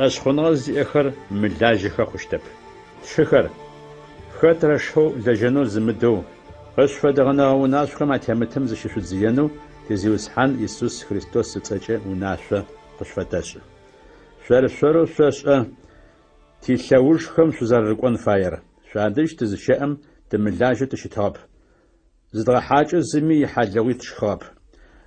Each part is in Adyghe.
Шӏошъхъуныгъэ зиӏэхэр мылажьэхэ хъущтэп. Тшыхэр, хэтрэ шэу лэжьэнэу зымыдэу, къышъуфэдгъэнэгъэ унашъохэм атемытым зыщышъудзыенэу ти Зиусхьан Исус Христос ыцӏэкӏэ унашъо къышъуфэтэшӏы. Шъор-шъорэу шъошӏэ тилъэужхэм шъузэрэрыкӏон фаер. Шъуадэжь тызыщэӏэм тымылажьэу тыщытыгъэп. Зыдгъэхьакӏэу зыми ихьалыгъуи тшхыгъэп.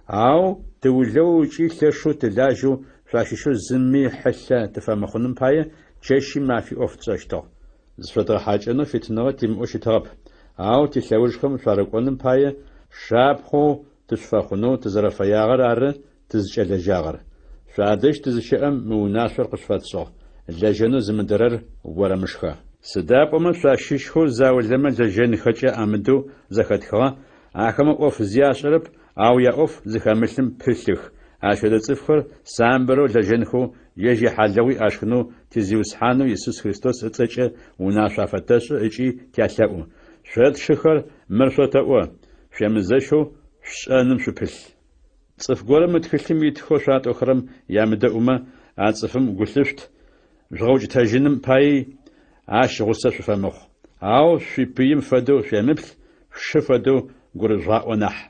Ау тыулэоу ыкӏи лъэшэу тылажьэу шъуащыщэу зыми хьылъэ тыфэмыхъуным пае чэщи мафи ӏоф тшӏэщтыгъ. Зышъодгъэхьакӏэнэу фитыныгъэ тимыӏэу щытыгъэп, ау тилъэужхэм шъуарыкӏоным пае шапхъэу тышъуфэхъунэу тызэрэфэягъэр ары тызкӏэлэжьагъэр. Шъуадэжь тызыщэӏэм мы унашъор къышъуфэтшӏыгъ: Лэжьэнэу зымыдэрэр орэмышхэ. Сыда пӏомэ шъуащыщхэу заулэмэ лэжьэнхэкӏэ амыдэу зэхэтхыгъэ, ахэмэ ӏоф зи ашӏэрэп, ау яӏоф зыхэмылъым пылъых. Ащ фэдэ цӏыфхэр самбырэу лэжьэнхэу, ежь яхьалыгъуи ашхынэу ти Зиусхьанэу Исус Христос ыцӏэкӏэ унашъо афэтэшӏы ыкӏи тялъэӏу. Шъо тшыхэр, мыр шъотэӏо, шъуемызэщэу шъушӏэным шъупылъ. Цӏыф горэм мы тхылъым итхэу шъуатӏохэрэм ямыдэӏумэ, а цӏыфым гу лъышъут, жъугъэукӏытэжьыным паий ащ гъусэ шъуфэмыхъу. Ау шъуипыим фэдэу шъуемыплъ, шъушы фэдэу гурыжъугъаӏо нахь.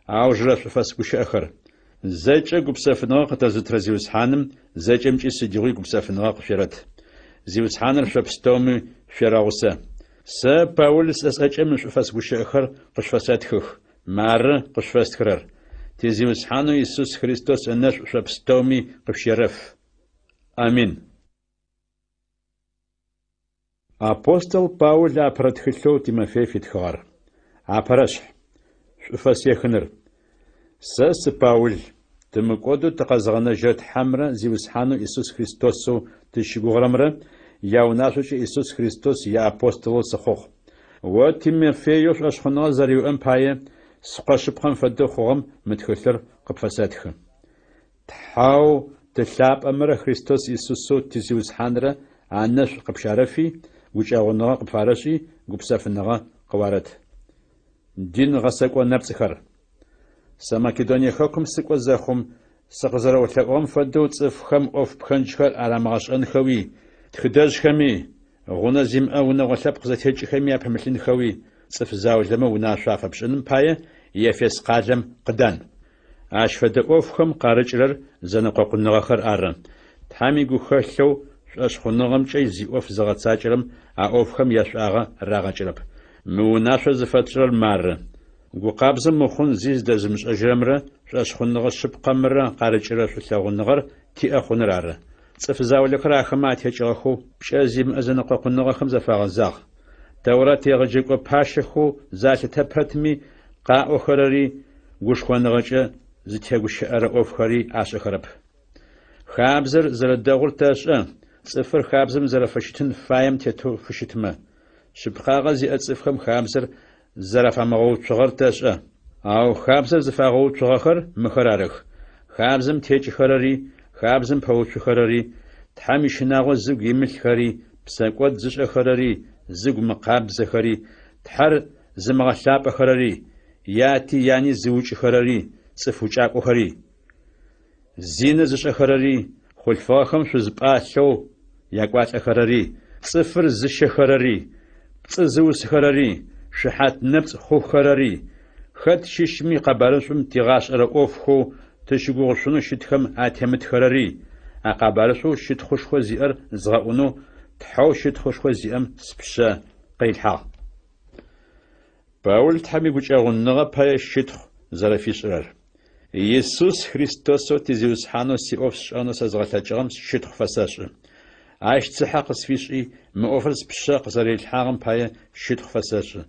Аужырэ шӏуфэс гущыӏэхэр. Зэкӏэ гупсэфыныгъэ къытэзытырэ Зиусхьаным зэкӏэмкӏи сыдигъуи гупсэфыныгъэ къышъуерэт. Зиусхьаныр шъо пстэуми шъуерэгъусэ. Сэ, Паул, сӏэ сӏэкӏэ мы шӏуфэс гущыӏэхэр къышъуфэсэтхых. Мары къышъуфэстхырэр. Ти Зиусхьанэу Исус Христос ынэшӏу шъо пстэуми къышъущерэф. Амин. Апостол Паул апэрэ тхылъэу Тимофей фитхыгъэр. Апэрэшъхь. Шӏуфэс ехыныр. Сэ сы Паул, тымыкӏодэу тыкъэзыгъэнэжьырэ Тхьэмрэ Зиусхьанэу Исус Христосэу тызщыгугъырэмрэ яунашъокӏэ Исус Христос иапостолэу сыхъугъ. О Тимофееу шӏошъхъуныгъэ зэриуӏэм пае скъо шъыпкъэм фэдэу хъугъэм мы тхылъыр къыпфэсэтхы. Тхьэу Ты лъапӏэмрэ Христос Исусэу ти Зиусхьанрэ анэшӏу къыпщарэфи, гукӏэгъуныгъэ къыпфарэшӏи, гупсэфыныгъэ къыуарэт. Дин гъэсэкӏо нэпцӏхэр. Сэ Македоние хэкум сыкӏо зэхъум, сыкъызэрэолъэӏугъэм фэдэу цӏыфхэм ӏоф пхэнджхэр арамыгъэшӏэнхэуи, тхыдэжъхэми, гъунэ зимыӏэ унэгъо лъэпкъ зэтекӏхэми апымылъынхэуи цӏыф заулэмэ унашъо афэпшӏыным пае Ефес къалэм къыдан. Ащ фэдэ ӏофхэм къарыкӏырэр зэнэкъокъуныгъэхэр ары. Тхьэм игухэлъэу шӏошъхъуныгъэмкӏэ зиӏоф зыгъэцакӏэрэм а ӏофхэм яшӏуагъэ рагъэкӏырэп. Мы унашъор зыфэтшӏырэр мары, Гу къабзэм мыхъун зи зыдэзымышӏэжьырэмрэ шӏошъхъуныгъэ шъыпкъэмрэ къарыкӏырэ шӏулъэгъуныгъэр тиӏэ хъуныр ары. Цӏыф заулэхэр ахэмэ атекӏыгъэхэу пкӏэ зимыӏэ зэнэкъокъуныгъэхэм зафагъэзагъ. Тэурат егъэджэкӏо пащэхэу залъытэ пэтми, къаӏохэрэри гушхоныгъэкӏэ зытегущыӏэрэ ӏофхэри ашӏэхэрэп. Хабзэр зэрэдэгъур тэшӏэ, цӏыфыр хабзэм зэрэфыщытын фаем тетэу фыщытмэ. Шъыпкъагъэ зиӏэ цӏыфхэм хабзэр зэрафамыгъэуцугъэр тэшӏэ. Ау хабзэр зыфагъэуцугъэхэр мыхэр арых, хабзэм текӏыхэрэри, хабзэм пэуцухэрэри, Тхьэм ищынагъо зыгу имылъхэри, псэкӏод зышӏэхэрэри, зыгу мыкъабзэхэри, Тхьэр зымыгъэлъапӏэхэрэри, яти яни зыукӏыхэрэри, цӏыф укӏакӏохэри. Зинэ зышӏэхэрэри, хъулъфыгъэхэм шъуз пӏалъэу якӏуалӏэхэрэри, цӏыфыр зыщэхэрэри, пцӏы зыусыхэрэри, шыхьат нэпцӏ хъухэрэри, хэт щыщми къэбарышӏум тигъашӏэрэ ӏофхэу тыщыгугъышъунэу щытхэм атемытхэрэри, а къэбарышӏоу щытхъушхо зиӏэр згъэӏунэу Тхьэу щытхъушхо зиӏэм спшъэ къырилъхьагъ. Паул Тхьэм игукӏэгъуныгъэ пае щытхъу зэрэфишӏырэр. Исус Христосэу ти Зиусхьанэу сиӏоф сшӏэнэу сэзгъэлъэкӏыгъэм щытхъу фэсэшӏы. Ащ цыхьэ къысфишӏи, мы ӏофыр спшъэ къызэрэрилъхьагъэм пае щытхъу фэсэшӏы.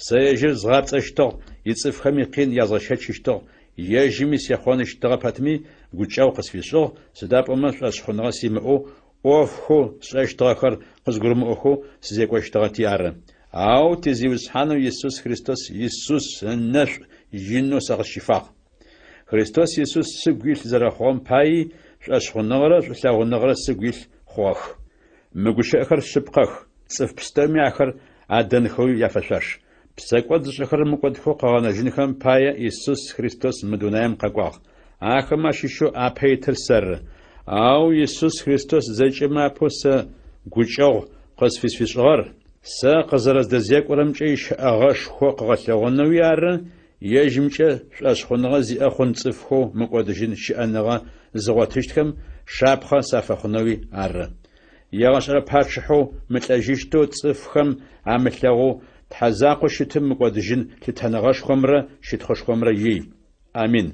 Сэ ежьыр згъапцӏэщтыгъ, ицӏыфхэми къин язгъэщэчыщтыгъ, ежьыми сехъоныщтыгъэ пэтми, гукӏэгъу къысфишӏыгъ, сыда пӏомэ шӏошъхъуныгъэ симыӏэу, ӏофхэу сшӏэщтыгъэхэр къызгурымыӏохэу сызекӏощтыгъэти ары. Ау ти Зиусхьанэу Исус Христос Исус ынэшӏу инэу сэ къысщифагъ. Христос Исус сыгу илъ зэрэхъугъэм паий шӏошъхъуныгъэрэ шӏулъэгъуныгъэрэ сыгу илъ хъугъэх. Мы гущыӏэхэр шъыпкъэх, цӏыф пстэуми ахэр адэнхэуи яфэшъуаш. Псэкӏод зышӏэхэрэр мыкӏодхэу къыгъэнэжьынхэм пае Исус Христос мы дунаем къэкӏуагъ. Ахэмэ ащыщэу апэ итыр сэры. Ау Исус Христос зэкӏэмэ апэу сэ гукӏэгъу къызфысфишӏыгъэр, сэ къызэрэздэзекӏорэмкӏэ ищэӏэгъэшхо къыгъэлъэгъонэуи ары, ежьымкӏэ шӏошъхъуныгъэ зиӏэ хъун цӏыфхэу мыкӏодыжьын щыӏэныгъэ зыгъотыщтхэм шапхъэ сафэхъунэуи ары. Егъэшӏэрэ пачъыхьэу мылӏэжьыщтэу цӏыфхэм амылъэгъоу Тхьэ закъоу щытым мыкӏодыжьын лъытэныгъэшхомрэ щытхъушхомрэ ий. Амин.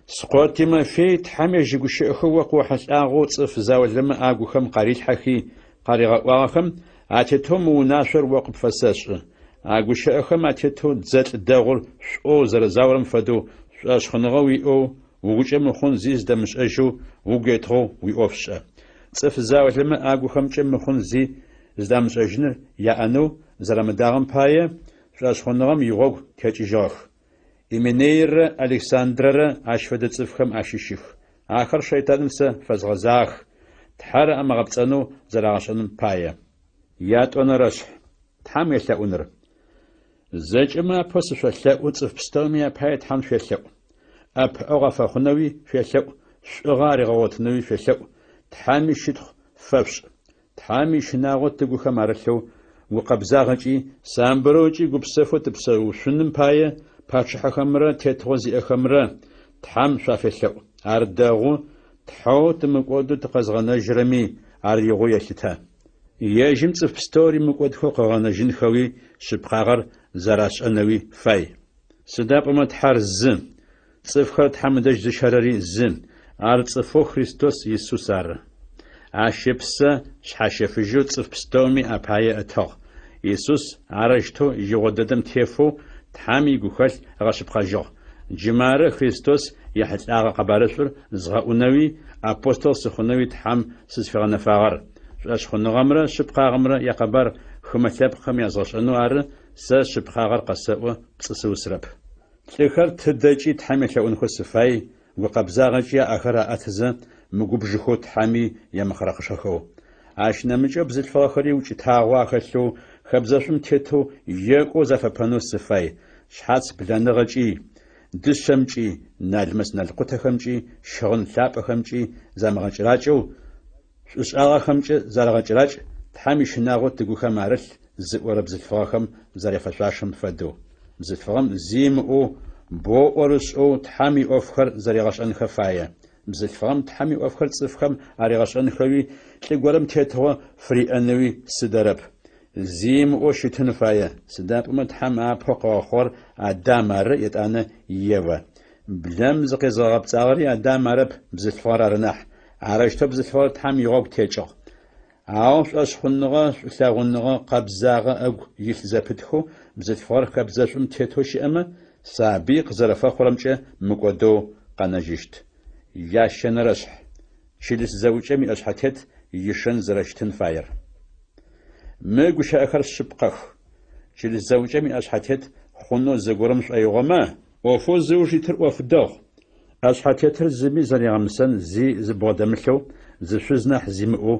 Скъо Тимофей Тхьэм ежь игущыӏэхэу о къыохьылӏагъэу цӏыф заулэмэ агухэм къарилъхьэхи къаригъэӏуагъэхэм атетэу мы унашъор о къыпфэсэшӏы. А гущыӏэхэм атетэу дзэлӏ дэгъур шӏоу зэрэзаорэм фэдэу шӏошъхъуныгъэ уиӏэу, угукӏэ мыхъун зи зыдэмышӏэжьэу угу етыгъэу уиӏоф шӏэ. Цӏыф заулэмэ агухэмкӏэ мыхъун зи зыдамышӏэжьыныр яӏэнэу зэрамыдагъэм пае, шӏошъхъуныгъэм игъогу текӏыжьыгъэх. Именейрэ Александрэрэ ащ фэдэ цӏыфхэм ащыщых. Ахэр шэйтаным сэ фэзгъэзагъэх, Тхьэр амыгъэпцӏэнэу зэрагъэшӏэным пае. Ятӏонэрэшъхь. Тхьэм уелъэӏуныр. Зэкӏэмэ апэу сышъолъэӏу, цӏыф пстэуми апае Тхьэм шъуелъэӏу. ӏэпыӏэгъу афэхъунэуи шъуелъэӏу, шӏугъэ аригъэгъотынэуи шъуелъэӏу, Тхьэми щытхъу фэшъушӏ. Тхьэм ищынагъо тыгухэм арылъэу, гукъэбзагъэкӏи, самбырэу ыкӏи гупсэфэу тыпсэушъуным пае, пачъыхьэхэмрэ тетыгъо зиӏэхэмрэ Тхьэм шъуафелъэӏу. Ар дэгъу, Тхьэу тымыкӏодэу тыкъэзгъэнэжьырэми ар игъоу елъытэ. Ежьым цӏыф пстэури мыкӏодхэу къыгъэнэжьынхэуи шъыпкъагъэр зэрашӏэнэуи фай. Сыда пӏомэ Тхьэр зы, цӏыфхэр Тхьэм ыдэжь зыщэрэри зы, ар цӏыфэу Христос Исус ары. Ащ ыпсэ шъхьащэфыжьэу цӏыф пстэуми апае ытыгъ. Исус арэущтэу игъо дэдэм тефэу Тхьэм игухэлъ ыгъэшъыпкъэжьыгъ. Джы мары Христос ехьылӏагъэ къэбарышӏур згъэӏунэуи апостол сыхъунэуи Тхьэм сызфигъэнэфагъэр. Шӏошъхъуныгъэмрэ шъыпкъагъэмрэ якъэбар хымэ лъэпкъхэм язгъэшӏэнэу ары, сэ шъыпкъагъэр къэсэӏо, пцӏы сыусырэп. Лӏыхэр тыдэкӏи Тхьэм елъэӏунхэу сыфай, гукъэбзагъэкӏи аӏэхэр аӏэтызэ, мыгубжыхэу Тхьэми емыхъырэхъышэхэу. Ащ нэмыкӏэу бзылъфыгъэхэри укӏытагъо ахэлъэу, хэбзэшӏум тетэу, екӏоу зафэпэнэу сыфай, шъхьац блэныгъэкӏи, дышъэмкӏи, налмэс-налкъутэхэмкӏи, щыгъын лъапӏэхэмкӏи замыгъэкӏэракӏэу, шӏушӏагъэхэмкӏэ зарэгъэкӏэракӏ, Тхьэм ищынагъо тыгухэм арылъ зыӏорэ бзылъфыгъэхэм зэряфэшъуашэм фэдэу. Бзылъфыгъэм зи ымыӏоу, боу ӏорышӏэу Тхьэм иӏофхэр зэригъэшӏэнхэ фае. Бзылъфыгъэм Тхьэм иӏофхэр цӏыфхэм аригъэшӏэнхэуи, лӏы горэм тетыгъо фыриӏэнэуи сыдэрэп. Зи ымыӏоу щытын фае, сыда пӏомэ Тхьэм апэу къыгъэхъугъэр Адам ары, етӏанэ Евэ. Блэм зыкъезыгъэгъэпцӏагъэри Адам арэп, бзылъфыгъэр ары нахь. Арэущтэу бзылъфыгъэр Тхьэм игъогу текӏыгъ. Ау шӏошъхъуныгъэ, шӏулъэгъуныгъэ, къэбзагъэ ыгу илъ зэпытхэу бзылъфыгъэр хэбзэшӏум тетэу щыӏэмэ, сабый къызэрэфэхъурэмкӏэ мыкӏодэу къэнэжьыщт. Ящэнэрэшъхь. Чылыс зэӏукӏэм иӏэшъхьэтет ишэн зэрэщытын фаер. Мы гущыӏэхэр шъыпкъэх. Чылыс зэӏукӏэм иӏэшъхьэтет хъунэу зыгорэм шӏоигъомэ, ӏофэу зыуж итыр ӏоф дэгъу. ӏэшъхьэтетыр зыми зэригъэмысэн зи зыбгъодэмылъэу, зы шъуз нахь зимыӏэу,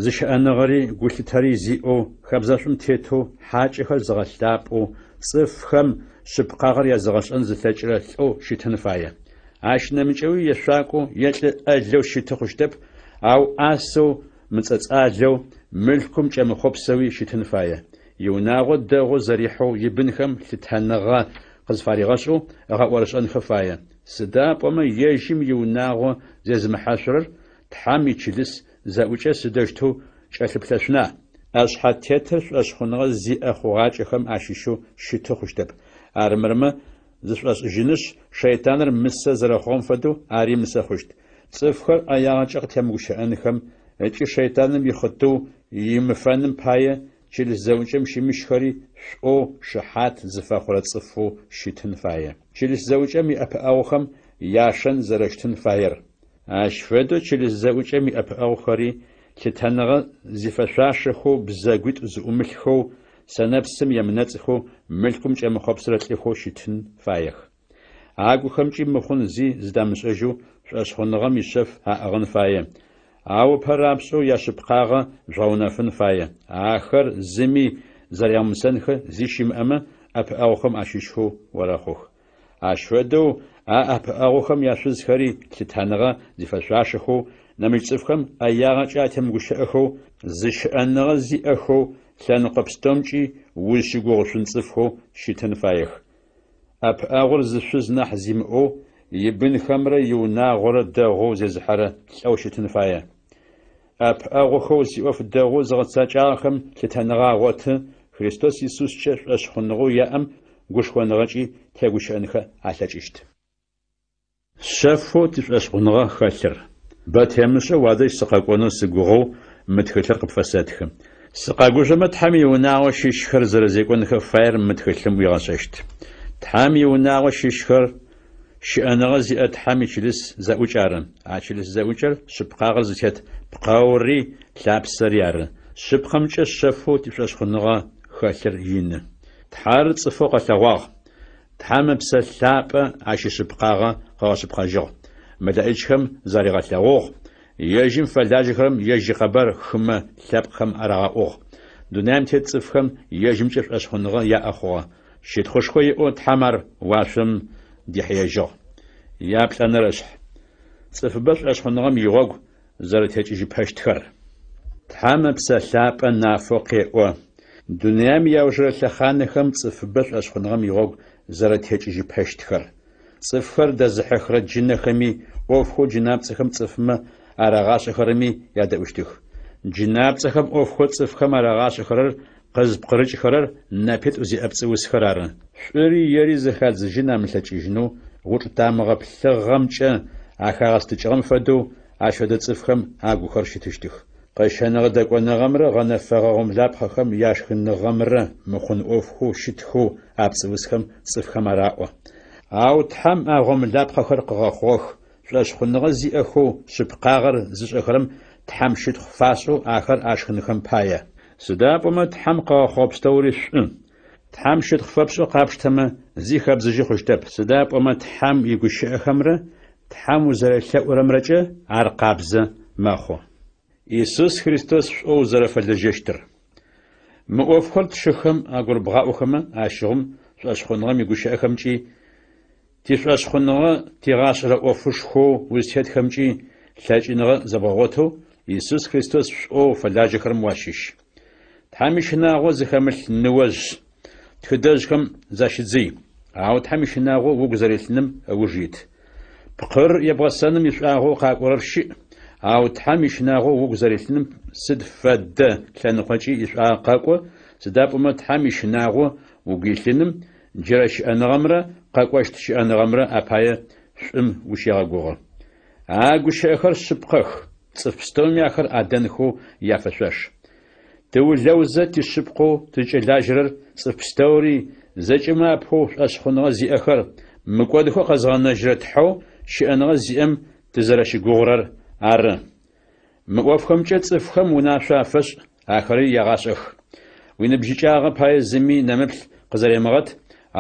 зыщыӏэныгъэри гулъытэри зиӏэу, хэбзэшӏум тетэу, хьакӏэхэр зыгъэлъапӏэу, цӏыфхэм шъыпкъагъэр языгъэшӏэн зылъэкӏырэ лӏэу щытын фае. Ащ нэмыкӏэуи ешъуакӏоу е лӏы ӏэлэу щыты хъущтэп, ау ӏасэу, мыцӏэцӏалэу, мылъкум кӏэмыхъопсэуи щытын фае. Иунагъо дэгъоу зэрихьэу, ибынхэм лъытэныгъэ къызфаригъэшӏэу ыгъэӏорышӏэнхэ фае. Сыда пӏомэ ежьым иунагъо зезымыхьашъурэр Тхьэм ичылыс зэӏукӏэ сыдэущтэу кӏэлъыплъэшъуна? ӏэшъхьэтетыр шӏошъхъуныгъэ зиӏэ хъугъакӏэхэм ащыщэу щыты хъущтэп. Армырмэ зышӏошӏыжьынышъ, шэйтаныр мысэ зэрэхъугъэм фэдэу, ари мысэ хъущт. Цӏыфхэр ӏэягъэкӏэ къытемыгущыӏэнхэм ыкӏи шэйтаным ихъытыу имыфэным пае, чылыс зэӏукӏэм щымыщхэри шӏоу шыхьат зыфэхъурэ цӏыфэу щытын фае. Чылыс зэӏукӏэм иӏэпыӏэгъухэм яшэн зэрэщытын фаер. Ащ фэдэу чылыс зэӏукӏэм иӏэпыӏэгъухэри лъытэныгъэ зифэшъуашэхэу, бзэгуитӏу зыӏумылъхэу, сэнэпсым емынэцӏхэу, мылъкум кӏэмыхъопсырэ лӏыхэу щытын фаех. Агухэмкӏи мыхъун зи зыдамышӏэжьэу шӏошъхъуныгъэм ишъэф аӏыгъын фае. Ау ыпэ рапшӏэу яшъыпкъагъэ жъугъэунэфын фае. Ахэр зыми зэрямыусэнхэ зи щымыӏэмэ, ӏэпыӏэгъухэм ащыщхэу орэхъух. Ащ фэдэу а ӏэпыӏэгъухэм яшъузхэри лъытэныгъэ зифэшъуашэхэу, нэмыкӏ цӏыфхэм ӏэягъэкӏэ атемыгущыӏэхэу, зыщыӏэныгъэ зиӏэхэу, лъэныкъо пстэумкӏи узщыгугъышъун цӏыфхэу щытын фаех. ӏэпыӏэгъур зы шъуз нахь зимыӏэу, ибынхэмрэ иунагъорэ дэгъоу зезыхьэрэ лӏэу щытын фае. ӏэпыӏэгъухэу зиӏоф дэгъоу зыгъэцэкӏагъэхэм лъытэныгъэ агъоты, Христос Исускӏэ шӏошъхъуныгъэу яӏэм гушхоныгъэкӏи тегущыӏэнхэ алъэкӏыщт. Шъэфэу тишӏошъхъуныгъэ хэлъыр. Бэ темышӏэу уадэжь сыкъэкӏонэу сыгугъэу мы тхылъыр къыпфэсэтхы. Сыкъэгужъомэ, Тхьэм иунагъо щыщхэр зэрэзекӏонхэ фаер мы тхылъым уигъэшӏэщт. Тхьэм иунагъо щыщхэр щыӏэныгъэ зиӏэ Тхьэм ичылыс зэӏукӏ ары. А чылыс зэӏукӏэр шъыпкъагъэр зытет пкъэури лъапсэри ары. Шъыпкъэмкӏэ шъэфэу тишӏошъхъуныгъэ хэлъыр ины. Тхьэр цӏыфэу къэлъэгъуагъ. Тхьэм Ыпсэ Лъапӏэ ащ ишъыпкъагъэ къыгъэшъыпкъэжьыгъ. Мэлэӏичхэм заригъэлъэгъугъ, ежьым фэлажьэхэрэм ежь икъэбар хымэ лъэпкъхэм арагъэӏугъ. Дунаим тет цӏыфхэм ежьымкӏэ шӏошъхъуныгъэ яӏэ хъугъэ. Щытхъушхо иӏэу Тхьэм ар уашъом дихьыежьыгъ. Яплӏэнэрэшъхь. Цӏыфыбэ шӏошъхъуныгъэм игъогу зэрэтекӏыжьыпэщтхэр. Тхьэм Ыпсэ Лъапӏэ нафэу къеӏо, дунаим иаужырэ лъэхъанэхэм цӏыфыбэ шӏошъхъуныгъэм игъогу зэрэтекӏыжьыпэщтхэр. Цӏыфхэр дэзыхьыхырэ джынэхэми, ӏофхэу джынапцӏэхэм цӏыфмэ арагъашӏэхэрэми ядэӏущтых. Джынапцӏэхэм ӏофхэу цӏыфхэм арагъашӏэхэрэр къызпкъырыкӏхэрэр нэпитӏу зиӏэ пцӏыусхэр ары. Шӏури ери зэхадзыжьын амылъэкӏыжьынэу гъучӏ тамыгъэ плъыгъэмкӏэ ахагъэстыкӏыгъэм фэдэу ащ фэдэ цӏыфхэм агухэр щытыщтых. Къэщэныгъэ-дэкӏоныгъэмрэ гъэнэфэгъэ гъомлапхъэхэм яшхыныгъэмрэ мыхъун ӏофхэу щытхэу а пцӏыусхэм цӏыфхэм араӏо. Ау Тхьэм а гъомлапхъэхэр къыгъэхъугъэх, шӏошъхъуныгъэ зиӏэхэу шъыпкъагъэр зышӏэхэрэм Тхьэм щытхъу фашӏэу ахэр ашхынхэм пае. Сыда пӏомэ Тхьэм къыгъэхъугъэ пстэури шӏу. Тхьэм щытхъу фэпшӏэу къапштэмэ, зи хэбдзыжьы хъущтэп, сыда пӏомэ Тхьэм игущыӏэхэмрэ Тхьэм узэрелъэӏурэмрэкӏэ ар къабзэ мэхъу. Исус Христос шӏоу узэрэфэлэжьэщтыр. Мы ӏофхэр тшыхэм агурыбгъаӏохэмэ, ащыгъум шӏошъхъуныгъэм игущыӏэхэмкӏи, тишӏошъхъуныгъэ тигъашӏэрэ ӏофышхоу узтетхэмкӏи лъэкӏыныгъэ зэбгъэгъотэу Исус Христос шӏоу фэлажьэхэрэм уащыщ. Тхьэм ищынагъо зыхэмылъ ныожъ тхыдэжъхэм защыдзый, ау Тхьэм ищынагъо угу зэрилъыным ыуж ит. Пкъыр ебгъэсэным ишӏуагъэу къакӏорэр щыӏ, ау Тхьэм ищынагъо угу зэрилъыным сыд фэдэ лъэныкъокӏи ишӏуагъэ къэкӏо, сыда пӏомэ Тхьэм ищынагъо угу илъыным джырэ щыӏэныгъэмрэ къэкӏощт щыӏэныгъэмрэ апае шӏум ущегъэгугъы. А гущыӏэхэр шъыпкъэх, цӏыф пстэуми ахэр адэнхэу яфэшъуаш. Тыулэузэ тишъыпкъэу тызкӏэлажьэрэр цӏыф пстэури, зэкӏэмэ апэу шӏошъхъуныгъэ зиӏэхэр, мыкӏодхэу къэзгъэнэжьырэ Тхьэу щыӏэныгъэ зиӏэм тызэрэщыгугъырэр ары. Мы ӏофхэмкӏэ цӏыфхэм унашъо афэшӏ, ахэри ягъашӏэх. Уиныбжьыкӏагъэ пае зыми нэмыплъ къызэремыгъэт,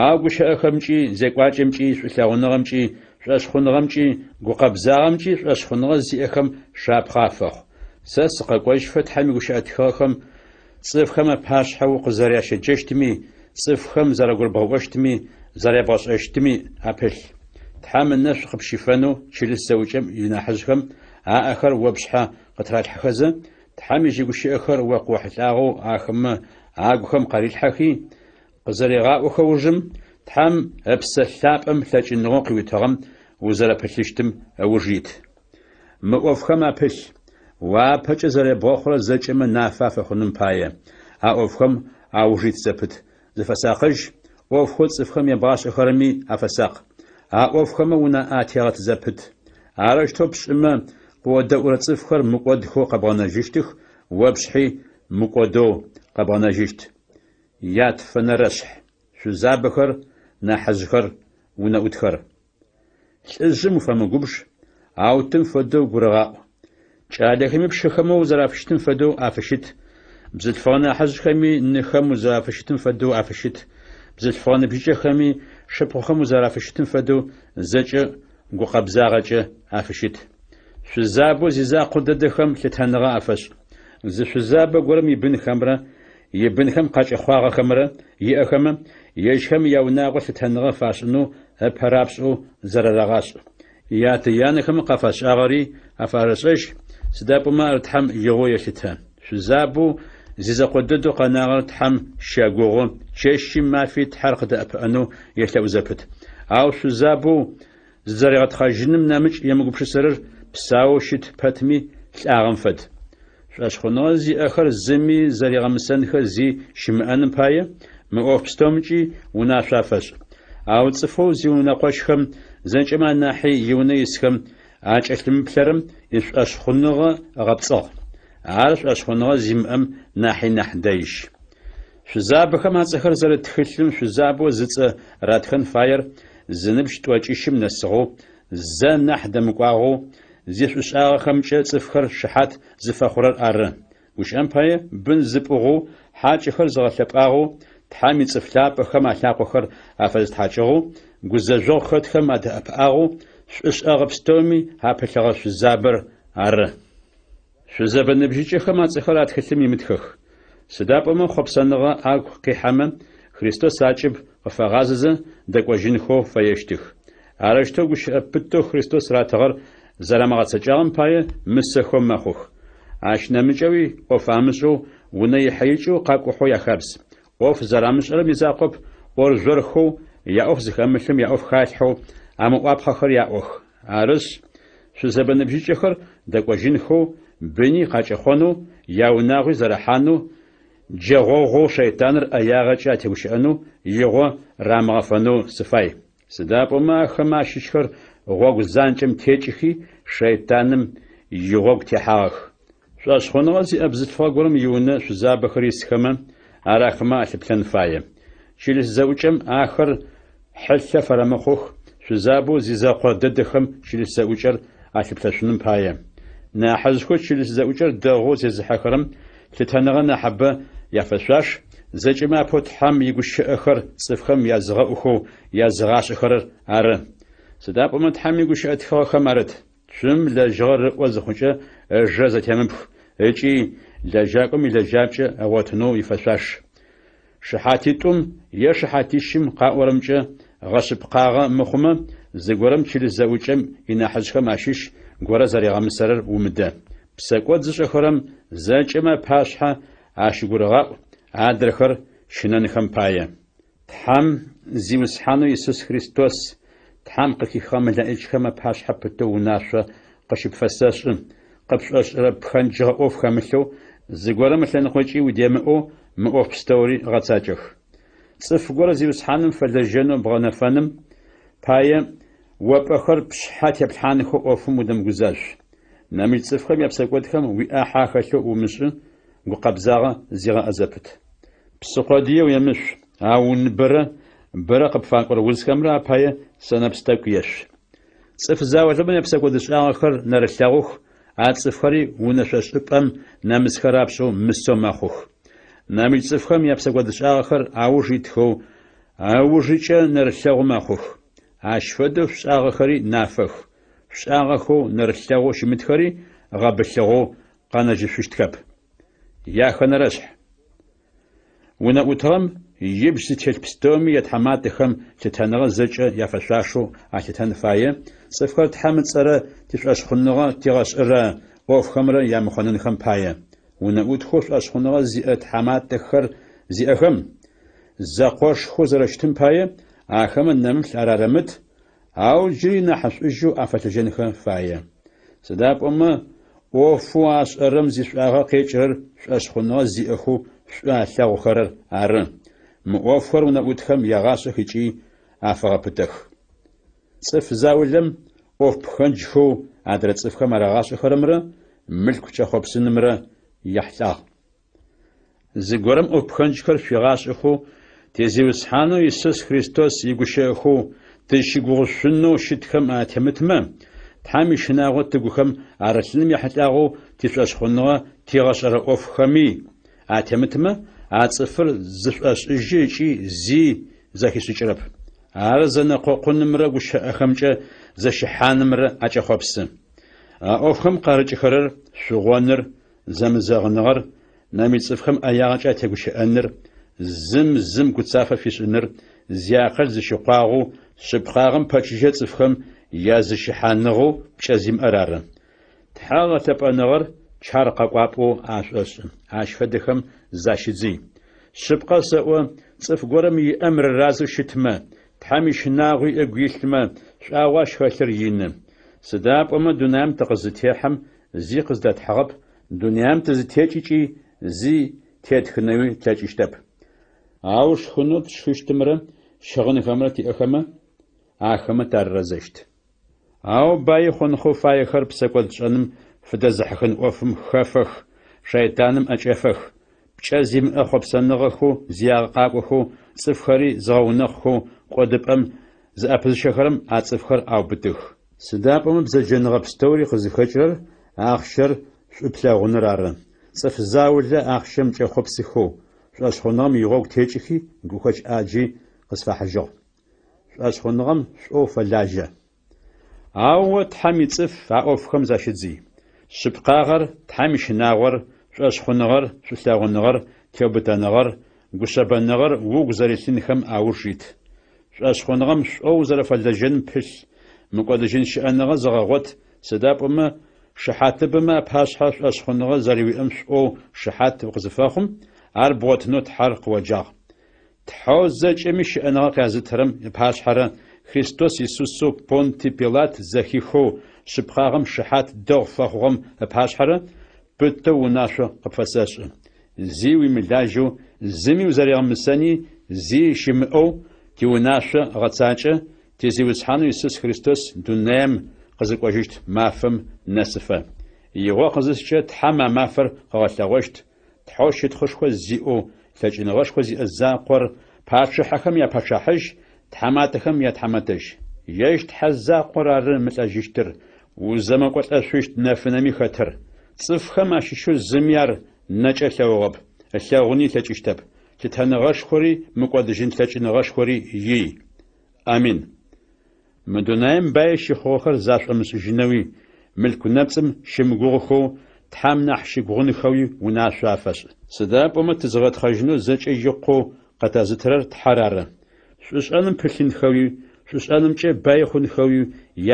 ау гущыӏэхэмкӏи, зекӏуакӏэмкӏи, шӏулъэгъуныгъэмкӏи, шӏошъхъуныгъэмкӏи, гукъэбзагъэмкӏи шӏошъхъуныгъэ зиӏэхэм шапхъэ афэхъу. Сэ сыкъэкӏожьыфэ Тхьэм игущыӏэ тхыгъэхэм цӏыфхэм апашъхьэ укъызэрящеджэщтми, цӏыфхэм зэрагурыбгъэӏощтми, зэрябгъэшӏэщтми апылъ. Тхьэм ынэшӏу къыпщифэнэу чылыс зэӏукӏэм инахьыжъхэм аӏэхэр о пшъхьэ къытыралъхьэхэзэ, Тхьэм ежь игущыӏэхэр о къыохьылӏагъэу ахэмэ агухэм къарилъхьэхи, къызэрегъаӏохэ ужым, Тхьэм Ыпсэ Лъапӏэм лъэкӏыныгъэу къыуитыгъэм узэрэпылъыщтым ыуж ит. Мы ӏофхэм апылъ. Уапэкӏэ зэребгъэхъурэр зэкӏэмэ нафэ афэхъуным пае, а ӏофхэм ауж ит зэпыт, зыфэсакъыжь, ӏофхэу цӏыфхэм ебгъашӏэхэрэми афэсакъ. А ӏофхэмэ унаӏэ атегъэт зэпыт. Арэущтэу пшӏымэ, къыодэӏурэ цӏыфхэр мыкӏодхэу къэбгъэнэжьыщтых, о пшъхьи мыкӏодэу къэбгъэнэжьыщт. Ятфэнэрэшъхь. Шъузабэхэр, нахьыжъхэр, унэӏутхэр. Лӏыжъым уфэмыгубж, ау тым фэдэу гурыгъаӏу. Кӏалэхэми пшыхэмэ узэрафыщытым фэдэу афыщыт, бзылъфыгъэ нахьыжъхэми ныхэм узэрафыщытым фэдэу афыщыт, бзылъфыгъэ ныбжьыкӏэхэми шыпхъухэм узэрафыщытым фэдэу зэкӏэ гукъэбзагъэкӏэ афыщыт. Шъузабэу зизакъо дэдэхэм лъытэныгъэ афэшӏ. Зы шъузабэ горэм ибынхэмрэ ибынхэм къакӏэхъуагъэхэмрэ иӏэхэмэ, ежьхэм яунагъо лъытэныгъэ фашӏынэу ыпэ рапшӏэу зэрэрагъашӏ. Ятэ-янэхэм къафашӏагъэри афарэшӏэжь, сыда пӏомэ ар Тхьэм игъоу елъытэ. Шъузабэу зизэкъо дэдэу къэнагъэр Тхьэм щэгугъы, чэщи мафи Тхьэр къыдэӏэпыӏэнэу елъэӏу зэпыт. Ау шъузабэу зызэригъэтхъэжьыным нэмыкӏ емыгупшысэрэр псаоу щыт пэтми лӏагъэм фэд. Шӏошъхъуныгъэ зиӏэхэр зыми зэригъэмысэнхэ зи щымыӏэным пае, мы ӏоф пстэумкӏи унашъо афэшӏ. Ау цӏыфэу зиунэкъощхэм, зэкӏэмэ анахьи иунэ исхэм, акӏэлъымыплъэрэм ишӏошъхъуныгъэ ыгъэпцӏыгъ. Ар шӏошъхъуныгъэ зимыӏэм нахьи нахь дэижь. Шъузабэхэм ацӏэхэр зэрыт тхылъым шъузабэу зыцӏэ ратхэн фаер зыныбжь тӏокӏищым нэсыгъэу, зэ нахь дэмыкӏуагъэу, зишӏушӏагъэхэмкӏэ цӏыфхэр шыхьат зыфэхъурэр ары. Гущыӏэм пае, бын зыпӏугъэу, хьакӏэхэр зыгъэлъэпӏагъэу, Тхьэм ицӏыф лъапӏэхэм алъакъохэр афэзытхьакӏыгъэу, гузэжъогъу хэтхэм адэӏэпыӏагъэу, шӏушӏэгъэ пстэуми апылъэгъэ шъузабэр ары. Шъузэбэ ныбжьыкӏэхэм ацӏэхэр а тхылъым имытхэх. Сыда пӏомэ хъопсэныгъэ агу къихьэмэ, Христос акӏыб къыфагъазэзэ дэкӏожьынхэу фэещтых. Арэущтэу гущыӏэ пытэу Христос ратыгъэр зэрамыгъэцэкӏагъэм пае мысэхэу мэхъух. Ащ нэмыкӏэуи ӏоф амышӏэу, унэ ихьэ-икӏэу къакӏухьэу яхабз. ӏоф зэрамышӏэрэм изакъоп, ӏоржъорхэу, яӏоф зыхэмылъым яӏоф халъхьэу, амыӏуапхъэхэр яӏох. Арышъ, шъузэбэ ныбжьыкӏэхэр дэкӏожьынхэу, быни къакӏэхъонэу, яунагъуи зэрахьанэу, джэгъогъоу шэйтаныр ӏэягъэкӏэ атегущыӏэнэу игъо рамыгъэфэнэу сыфай. Сыда пӏомэ ахэмэ ащыщхэр гъогу занкӏэм текӏыхи, шэйтаным игъогу техьагъэх. Шӏошъхъуныгъэ зиӏэ бзылъфыгъэ горэм иунэ шъузабэхэр исхэмэ, ар ахэмэ алъыплъэн фае. Чылыс зэӏукӏэм ахэр хьылъэ фэрэмыхъух, шъузабэу зизэкъо дэдэхэм чылыс зэӏукӏэр алъыплъэшъуным пае. Нахьыжъхэу чылыс зэӏукӏэр дэгъоу зезыхьэхэрэм лъытэныгъэ нахьыбэ яфэшъуаш, зэкӏэмэ апэу Тхьэм игущыӏэхэр цӏыфхэм языгъэӏухэу языгъашӏэхэрэр ары. Сыда пӏомэ Тхьэм игущыӏэ тхыгъэхэм арыт. Цум лэжьыгъэр ыӏо зыхъукӏэ ыжэ зэтемыпх ыкӏи лэжьакӏом илэжьапкӏэ ыгъотынэу ифэшъуаш. Шыхьатитӏум е шыхьатищым къаӏорэмкӏэ гъэшъыпкъагъэ мыхъумэ, зыгорэм чылыс зэӏукӏэм инахьыжъхэм ащыщ горэ зэригъэмысэрэр умыдэ. Псэкӏод зышӏэхэрэм зэкӏэмэ апашъхьэ ащыгурыгъаӏу, адрэхэр щынэнхэм пае. Тхьэм, Зиусхьанэу Исус Христос, Тхьэм къыхихыгъэ мэлэӏичхэм апашъхьэ пытэу унашъо къыщыпфэсэшӏы, къыпшӏошӏырэ пхэнджыгъэ ӏоф хэмылъэу, зыгорэм ылъэныкъокӏи удемыӏэу мы ӏоф пстэури гъэцакӏэх. Цӏыф горэ Зиусхьаным фэлэжьэнэу бгъэнэфэным пае, о пӏэхэр пшъхьэ теплъхьанхэу ӏофым удэмыгузажъу. Нэмыкӏ цӏыфхэм япсэкӏодхэм уиӏахьэ ахэлъэу умышӏы, гукъэбзагъэ зигъэӏэ зэпыт. Псы къодые уемышъу, ау уныбэрэ бэрэ къыпфакӏорэ узхэмрэ апае сэнэпс тӏэкӏу ешъу. Цӏыф заулэмэ япсэкӏодышӏагъэхэр нэрылъэгъух, а цӏыфхэри унэшъошӏыпӏэм нэмысхэ рапшӏэу мысэу мэхъух. Нэмыкӏ цӏыфхэм япсэкӏодышӏагъэхэр ауж итхэу, ыужыкӏэ нэрылъэгъу мэхъух. Ащ фэдэу шъушӏагъэхэри нафэх, шъушӏагъэхэу нэрылъэгъоу щымытхэри гъэбылъыгъэу къэнэжьышъущтхэп. Яхэнэрэшъхь. Унэӏутыгъэм ибжь зытелъ пстэуми ятхьаматэхэм лъытэныгъэ зэкӏэ яфэшъуашэу алъытэн фае, цӏыфхэр Тхьэм ыцӏэрэ тишӏошъхъуныгъэ тигъэшӏырэ ӏофхэмрэ ямыхъонэнхэм пае. Унэӏутхэу шӏошъхъуныгъэ зиӏэ тхьаматэхэр зиӏэхэм, зэкъошхэу зэрэщытым пае, ахэмэ нэмыплъ арарэмыт, ау джыри нахьышӏужьэу афэлэжьэнхэ фае. Сыда пӏомэ. ӏофэу ашӏэрэм зишӏуагъэ къекӏырэр шӏошъхъуныгъэ зиӏэхэу шӏу алъэгъухэрэр ары. Мы ӏофхэр унэӏутхэм ягъашӏэх ыкӏи афэгъэпытэх. Цӏыф заулэм ӏоф пхэнджхэу адрэ цӏыфхэм арагъашӏэхэрэмрэ мылъку кӏэхъопсынымрэ яхьылӏагъ. Зыгорэм ӏоф пхэнджхэр шъуигъашӏэхэу, ти Зиусхьанэу Исус Христос игущыӏэхэу тызщыгугъышъунэу щытхэм атемытмэ, Тхьэм ищынагъо тыгухэм арылъыным ехьылӏагъэу тишӏошъхъуныгъэ тигъэшӏэрэ ӏофхэми атемытмэ, а цӏыфыр зышӏошӏыжьы ыкӏи зи зэхишӏыкӏырэп. Ар зэнэкъокъунымрэ гущыӏэхэмкӏэ зэщыхьанымрэ акӏэхъопсы. А ӏофхэм къарыкӏыхэрэр шъугъоныр, зэмызэгъыныгъэр, нэмыкӏ цӏыфхэм ӏэягъэкӏэ атегущыӏэныр, зым зым гуцафэ фишӏыныр, зиакъыл зыщыкъуагъэу, шъыпкъагъэм пэчыжьэ цӏыфхэм языщыхьаныгъэу пкӏэ зимыӏэр ары. Тхьэ гъэлъэпӏэныгъэр чар къэкӏуапӏэу ашӏошӏы, ащ фэдэхэм защыдзый. Шъыпкъэ сэӏо, цӏыф горэм иӏэм рыразэу щытмэ, Тхьэм ищынагъуи ыгу илъмэ, шӏуагъэу ащ хэлъыр ины. Сыда пӏомэ дунаим тыкъызытехьэм зи къыздэтхьыгъэп, дунаим тызытекӏыкӏи зи тетхынэуи тлъэкӏыщтэп. Ау шхынэу тшхыщтымрэ щыгъынхэмрэ тиӏэхэмэ, ахэмэ тарырэзэщт. Ау баи хъунхэу фаехэр псэкӏодшӏэным фыдэзыхьыхын ӏофым хэфэх, шэйтаным ӏэкӏэфэх. Пкӏэ зимыӏэ хъопсэныгъэхэу зиягъэ къакӏохэу, цӏыфхэри зыгъэунэхъухэу кӏодыпӏэм зыӏэпызыщэхэрэм а цӏыфхэр аубытых. Сыда пӏомэ бзэджэныгъэ пстэури къызыхэкӏырэр ахъщэр шӏу плъэгъуныр ары. Цӏыф заулэ ахъщэм кӏэхъопсыхэу, шӏошъхъуныгъэм игъогу текӏыхи гухэкӏ ӏаджи къысфахьыжьыгъ. Шӏошъхъуныгъэм шӏоу фэлажьэ. Ау о, Тхьэм ицӏыф, а ӏофхэм защыдзый. Шъыпкъагъэр, Тхьэм ищынагъор, шӏошъхъуныгъэр, шӏулъэгъуныгъэр, теубытэныгъэр, гушъэбэныгъэр угу зэрилъынхэм ауж ит. Шӏошъхъуныгъэм шӏоу узэрэфэлэжьэным пылъ, мыкӏодыжьын щыӏэныгъэ зэгъэгъот, сыда пӏомэ шыхьатыбэмэ апашъхьэ шӏошъхъуныгъэ зэрэуиӏэм шӏоу шыхьат укъызыфэхъум, ар бгъотынэу Тхьэр къыоджагъ. Тхьэу зэкӏэми щыӏэныгъэ къязытырэм ыпашъхьэрэ Христос Исусэу Понтий Пилат зэхихэу шъыпкъагъэм шыхьат дэгъу фэхъугъэм ыпашъхьэрэ пытэу унашъо къыпфэсэшӏы. Зи уимылажьэу, зыми узэригъэмысэни зи щымыӏэу тиунашъо гъэцакӏэ, ти Зиусхьанэу Исус Христос дунаем къызыкӏожьыщт мафэм нэсыфэ. Игъо къызыскӏэ Тхьэм а мафэр къыгъэлъэгъощт, Тхьэу щытхъушхо зиӏэу, лъэкӏыныгъэшхо зиӏэ закъор, пачъыхьэхэм я Пачъахьыжь, тхьаматэхэм я Тхьамэтэжь. Ежь Тхьэ закъор ары мылӏэжьыщтыр, узэмыкӏолӏэшъущт нэфынэми хэтыр. Цӏыфхэм ащыщэу зыми ар нэкӏэ ылъэгъугъэп, ылъэгъуни ылъэкӏыщтэп. Лъытэныгъэшхори мыкӏодыжьын лъэкӏыныгъэшхори ий. Амин. Мы дунаим баи щыхъугъэхэр зашӏомышӏыжьынэуи, мылъку нэпцӏым щымыгугъыхэу, Тхьэм нахь щыгугъынхэуи унашъо афэшӏ. Сыда пӏомэ тызыгъэтхъэжьынэу зэкӏэ икъоу къэтэзытырэр Тхьэр ары. Шӏушӏэным пылъынхэуи, шӏушӏэнымкӏэ баи хъунхэуи,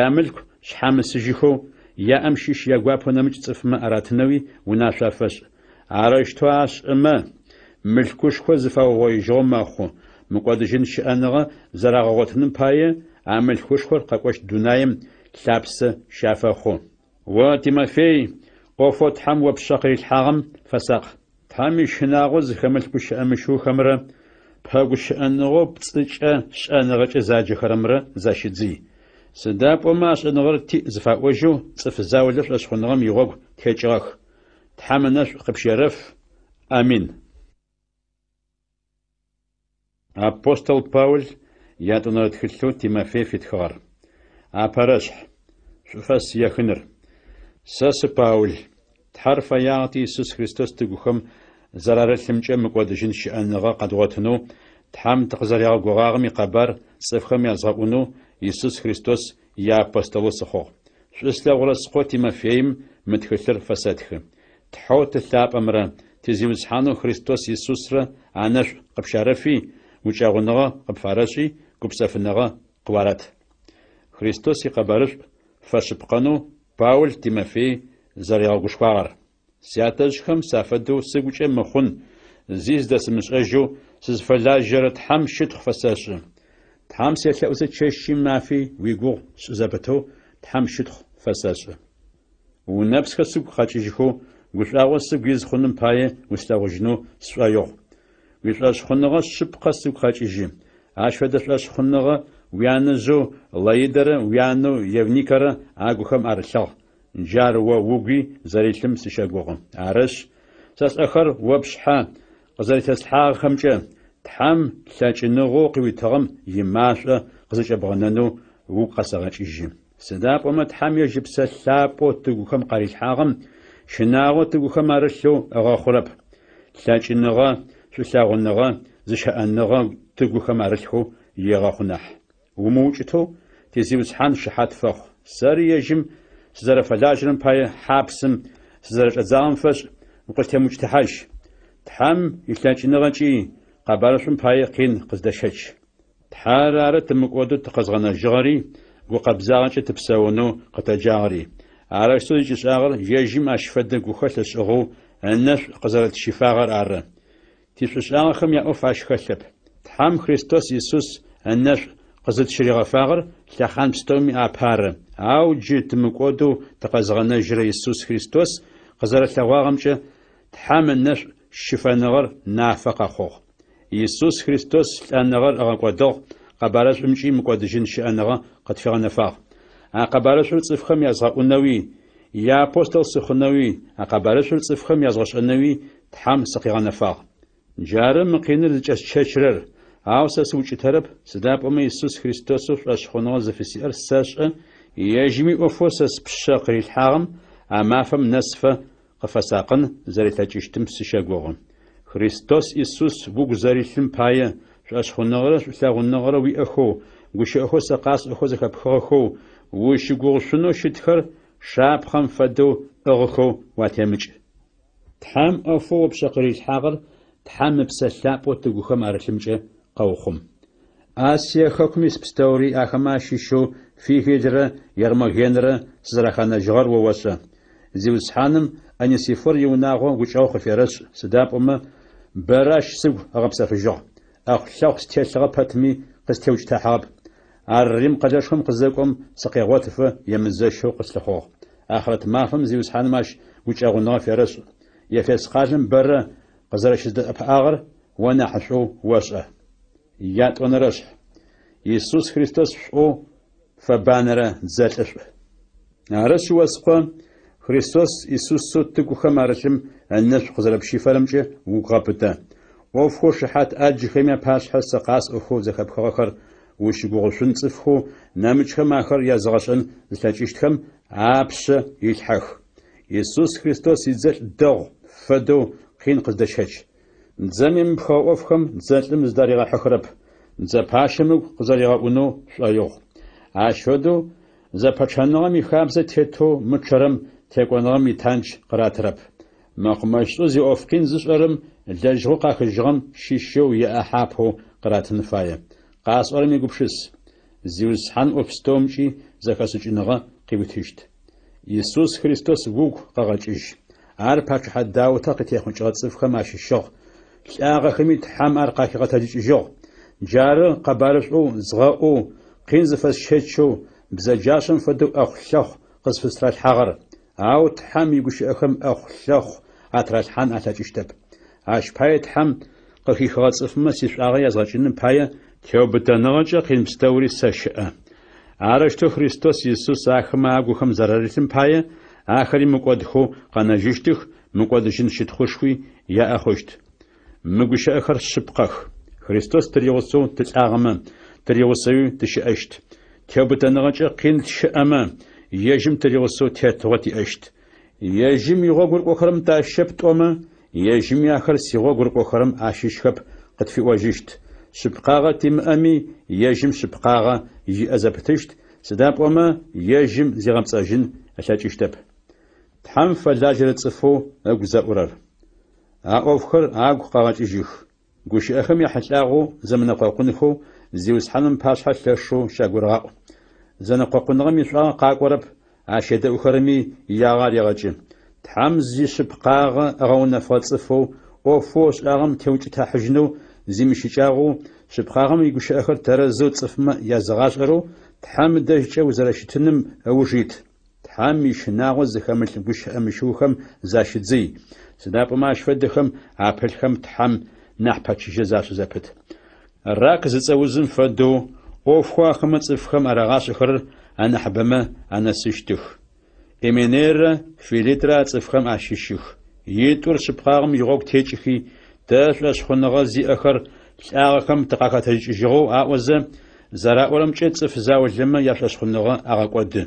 ямылъку шъхьамысыжьыхэу, яӏэм щыщ ягуапэу нэмыкӏ цӏыфмэ аратынэуи унашъо афэшӏ. Арэущтэу ашӏэмэ, мылъкушхо зыфаугъоижьыгъэу мэхъу, мыкӏодыжьын щыӏэныгъэ зэрагъэгъотыным пае а мылъкушхор къэкӏощт дунаим лъапсэ щафэхъу. О, Тимофей, ӏофэу Тхьэм о пшъэ къырилъхьагъэм фэсакъ. Тхьэм ищынагъо зыхэмылъ гущыӏэ мыщыухэмрэ пэгущыӏэныгъэу пцӏыкӏэ шӏэныгъэкӏэ заджэхэрэмрэ защыдзый. Сыда пӏомэ а шӏэныгъэр тиӏ зыфаӏожьэу цӏыф заулэ шӏошъхъуныгъэм игъогу текӏыгъэх. Тхьэм ынэшӏу къыпщерэф. Амин. Апостол Паул ятӏонэрэ тхылъэу Тимофей фитхыгъэр. Апэрэшъхь. Шӏуфэс ехыныр. Сэ сы Паул. Тхьэр фэягъэти Исус Христос тыгухэм зэрарылъымкӏэ мыкӏодыжьын щыӏэныгъэ къэдгъотынэу, Тхьэм тыкъызэригъэгугъагъэм икъэбар цӏыфхэм язгъэӏунэу Исус Христос иапостолэу сыхъугъ. Шӏу слъэгъурэ скъо Тимофеим мы тхылъыр фэсэтхы. Тхьэу Ты лъапӏэмрэ ти Зиусхьанэу Христос Исусрэ анэшӏу къыпщарэфи, гукӏэгъуныгъэ къыпфарэшӏи, гупсэфыныгъэ къыуарэт. Христос икъэбарышӏу фэшъыпкъэнэу Паул Тимофей зэригъэгушхуагъэр. Сятэжъхэм сафэдэу сыгукӏэ мыхъун зи зыдэсымышӏэжьэу сызфэлажьэрэ Тхьэм щытхъу фэсэшӏы. Тхьэм селъэӏузэ чэщи мафи уигугъу сшӏы зэпытэу Тхьэм щытхъу фэсэшӏы. Унэпсхэр сыгу къэкӏыжьхэу, гушӏуагъо сыгу из хъуным пае услъэгъужьынэу сшӏоигъу. Уишӏошъхъуныгъэ шъыпкъэ сыгу къэкӏыжьы. Ащ фэдэ шӏошъхъуныгъэ уянэжъэу Лоидэрэ уянэу Евникэрэ агухэм арылъыгъ, джар о угуи зэрилъым сыщэгугъы. Арышъ, сэ сӏэхэр о пшъхьэ къызэрэтеслъхьагъэхэмкӏэ, Тхьэм лъэкӏыныгъэу къыуитыгъэм имашӏо къызэкӏэбгъэнэнэу угу къэсэгъэкӏыжьы. Сыда пӏомэ Тхьэм ежь Ыпсэ Лъапӏэу тыгухэм къарилъхьагъэм щынагъо тыгухэм арылъэу ыгъэхъурэп, лъэкӏыныгъэ, шӏулъэгъуныгъэ, зыщэӏэныгъэ тыгухэм арылъхэу егъэхъу нахь. Умыукӏытэу ти Зиусхьан шыхьат фэхъу. Сэри ежьым сызэрэфэлажьэрэм пае хьапсым сызэрэчӏэдзагъэм фэшӏ укъыстемыукӏытыхьажь. Тхьэм илъэкӏыныгъэкӏи къэбарышӏум пае къин къыздэщэч. Тхьэр ары тымыкӏодэу тыкъэзгъэнэжьыгъэри, гукъэбзагъэкӏэ тыпсэунэу къытэджагъэри. Арэущтэу зыкӏишӏагъэр ежьым ащ фэдэ гухэлъ ышӏыгъэу ынэшӏу къызэрэтщифагъэр ары. Тишӏушӏагъэхэм яӏоф ащ хэлъэп. Тхьэм Христос Исус ынэшӏу къызытщыригъэфагъэр лъэхъан пстэуми апэ ары, ау джы тымыкӏодэу тыкъэзыгъэнэжьырэ Исус Христос къызэрэлъэгъуагъэмкӏэ Тхьэм ынэшӏу щыфэныгъэр нафэ къэхъугъ. Исус Христос лӏэныгъэр ыгъэкӏодыгъ, къэбарышӏумкӏи мыкӏодыжьын щыӏэныгъэ къытфигъэнэфагъ. А къэбарышӏур цӏыфхэм язгъэӏунэуи, иапостол сыхъунэуи, а къэбарышӏур цӏыфхэм язгъэшӏэнэуи Тхьэм сыкъигъэнэфагъ. Джары мы къиныр зыкӏэсщэчырэр, ау сэ сыукӏытэрэп, сыда пӏомэ Исус Христосэу шӏошъхъуныгъэ зыфысиӏэр сэшӏэ, ежьыми ӏофэу сэ спшъэ къырилъхьагъэм а мафэм нэсыфэ къыфэсакъын зэрилъэкӏыщтым сыщэгугъы. Христос Исус угу зэрилъым пае, шӏошъхъуныгъэрэ шӏулъэгъуныгъэрэ уиӏэхэу, гущыӏэхэу сэ къасӏохэу зэхэпхыгъэхэу, ущыгугъышъунэу щытхэр шапхъэм фэдэу пӏыгъыхэу уатемыкӏ. Тхьэм ӏофэу о пшъэ къырилъхьагъэр Тхьэм Ыпсэ Лъапӏэу тыгухэм арылъымкӏэ къэухъум. Асие хэкум ис пстэури ахэмэ ащыщэу Фигелрэ Гермогенрэ сызэраханэжьыгъэр о ошӏэ. Зиусхьаным Онесифор иунагъо гукӏэгъу къыферэшӏ, сыда пӏомэ бэрэ ащ сыгу ыгъэпсэфыжьыгъ, ӏэхъу-лъэхъу стелъыгъэ пэтми къыстеукӏытыхьагъэп. Ар Рим къэлэшхом къызэкӏом сыкъегъотыфэ емызэщэу къыслъыхъугъ. Ахърэт мафэм Зиусхьаным ащ гукӏэгъуныгъэ ферэшӏ. Ефес къалэм бэрэ къызэрэщыздэӏэпыӏагъэр о нахьышӏоу ошӏэ. Ятӏонэрэшъхь. Исус Христос шӏоу фэбанэрэ дзэлӏышӏу. Арышъ, о скъо, Христос Исусэу тыгухэм арылъым ынэшӏу къызэрэпщифэрэмкӏэ угу гъэпытэ. ӏофхэу шыхьат ӏаджхэми апашъхьэ сэ къасӏохэу зэхэпхыгъэхэр ущыгугъышъун цӏыфхэу нэмыкӏхэм ахэр языгъэшӏэн зылъэкӏыщтхэм апшъэ илъхьэх. Исус Христос идзэлӏ дэгъу фэдэу къин къыздэщэч. Дзэм емыпхыгъэ ӏофхэм дзэлӏым зыдаригъэхьыхырэп, дзэ пащэм ыгу къызэригъэӏунэу шӏоигъу. Ащ фэдэу зэпэчъэныгъэм ихабзэ тетэу мычъэрэм текӏоныгъэм итандж къыратырэп. Мэкъумэщышӏэу зиӏоф къин зышӏэрэм лэжьыгъэу къахыжьыгъэм щыщэу иӏахьэ апэу къыратын фае. Къасӏорэм егупшыс. Зиусхьан ӏоф пстэумкӏи зэхэшӏыкӏыныгъэ къыуитыщт. Исус Христос угу къэгъэкӏыжь. Ар пачъыхьэ Даутэ къытехъукӏыгъэ цӏыфхэм ащыщыгъ, лӏагъэхэми Тхьэм ар къахигъэтэджыкӏыжьыгъ. Джары къэбарышӏоу згъэӏоу, къин зыфэсщэчэу, бзэджашӏэм фэдэу ӏэхъу-лъэхъу къызфыстралъхьагъэр. Ау Тхьэм игущыӏэхэм ӏэхъу-лъэхъу атралъхьан алъэкӏыщтэп. Ащ пае Тхьэм къыхихыгъэ цӏыфмэ сишӏуагъэ язгъэкӏыным пае теубытэныгъэкӏэ къин пстэури сэщыӏэ. Арэущтэу Христос Исус ахэмэ агухэм зэрарылъым пае, ахэри мыкӏодхэу къэнэжьыщтых, мыкӏодыжьын щытхъушхуи яӏэ хъущт. Мы гущыӏэхэр шъыпкъэх. Христос тыригъусэу тылӏагъэмэ, тыригъусэуи тыщыӏэщт. Теубытэныгъэкӏэ къин тщыӏэмэ, ежьым тыригъусэу тетыгъо тиӏэщт. Ежьым игъогу рыкӏохэрэм тащыщэп тӏомэ, ежьыми ахэр сигъогу рыкӏохэрэм ащыщхэп къытфиӏожьыщт. Шъыпкъагъэ тимыӏэми, ежьым шъыпкъагъэ иӏэ зэпытыщт, сыда пӏомэ ежьым зигъэпцӏэжьын ылъэкӏыщтэп. Тхьэм фэлажьэрэ цӏыфэу ыгу зэӏурэр. А ӏофхэр агу къэгъэкӏыжьых. Гущыӏэхэм яхьылӏагъэу зэмынэкъокъунхэу Зиусхьаным ыпашъхьэ лъэшэу щагурыгъаӏу. Зэнэкъокъуныгъэм ишӏуагъэ къакӏорэп, ащ едэӏухэрэми иягъэ арегъэкӏы. Тхьэм зишъыпкъагъэ ыгъэунэфыгъэ цӏыфэу, ӏофэу ышӏагъэм теукӏытахьыжьынэу зимыщыкӏагъэу, шъыпкъагъэм игущыӏэхэр тэрэзэу цӏыфмэ языгъашӏэрэу, Тхьэм ыдэжькӏэ узэрэщытыным ыуж ит. Тхьэм ищынагъо зыхэмылъ гущыӏэ мыщыухэм защыдзый, сыда пӏомэ ащ фэдэхэм апылъхэм Тхьэм нахь пэчыжьэ зашӏы зэпыт. Рак зыцӏэ узым фэдэу, ӏофхэу ахэмэ цӏыфхэм арагъашӏэхэрэр анахьыбэмэ анэсыщтых. Именейрэ Филитрэ а цӏыфхэм ащыщых. Итӏур шъыпкъагъэм игъогу текӏыхи, тэ шӏошъхъуныгъэ зиӏэхэр лӏагъэхэм тыкъахэтэджыкӏыжьыгъэу аӏозэ, зэраӏорэмкӏэ цӏыф заулэмэ яшӏошъхъуныгъэ агъэкӏоды.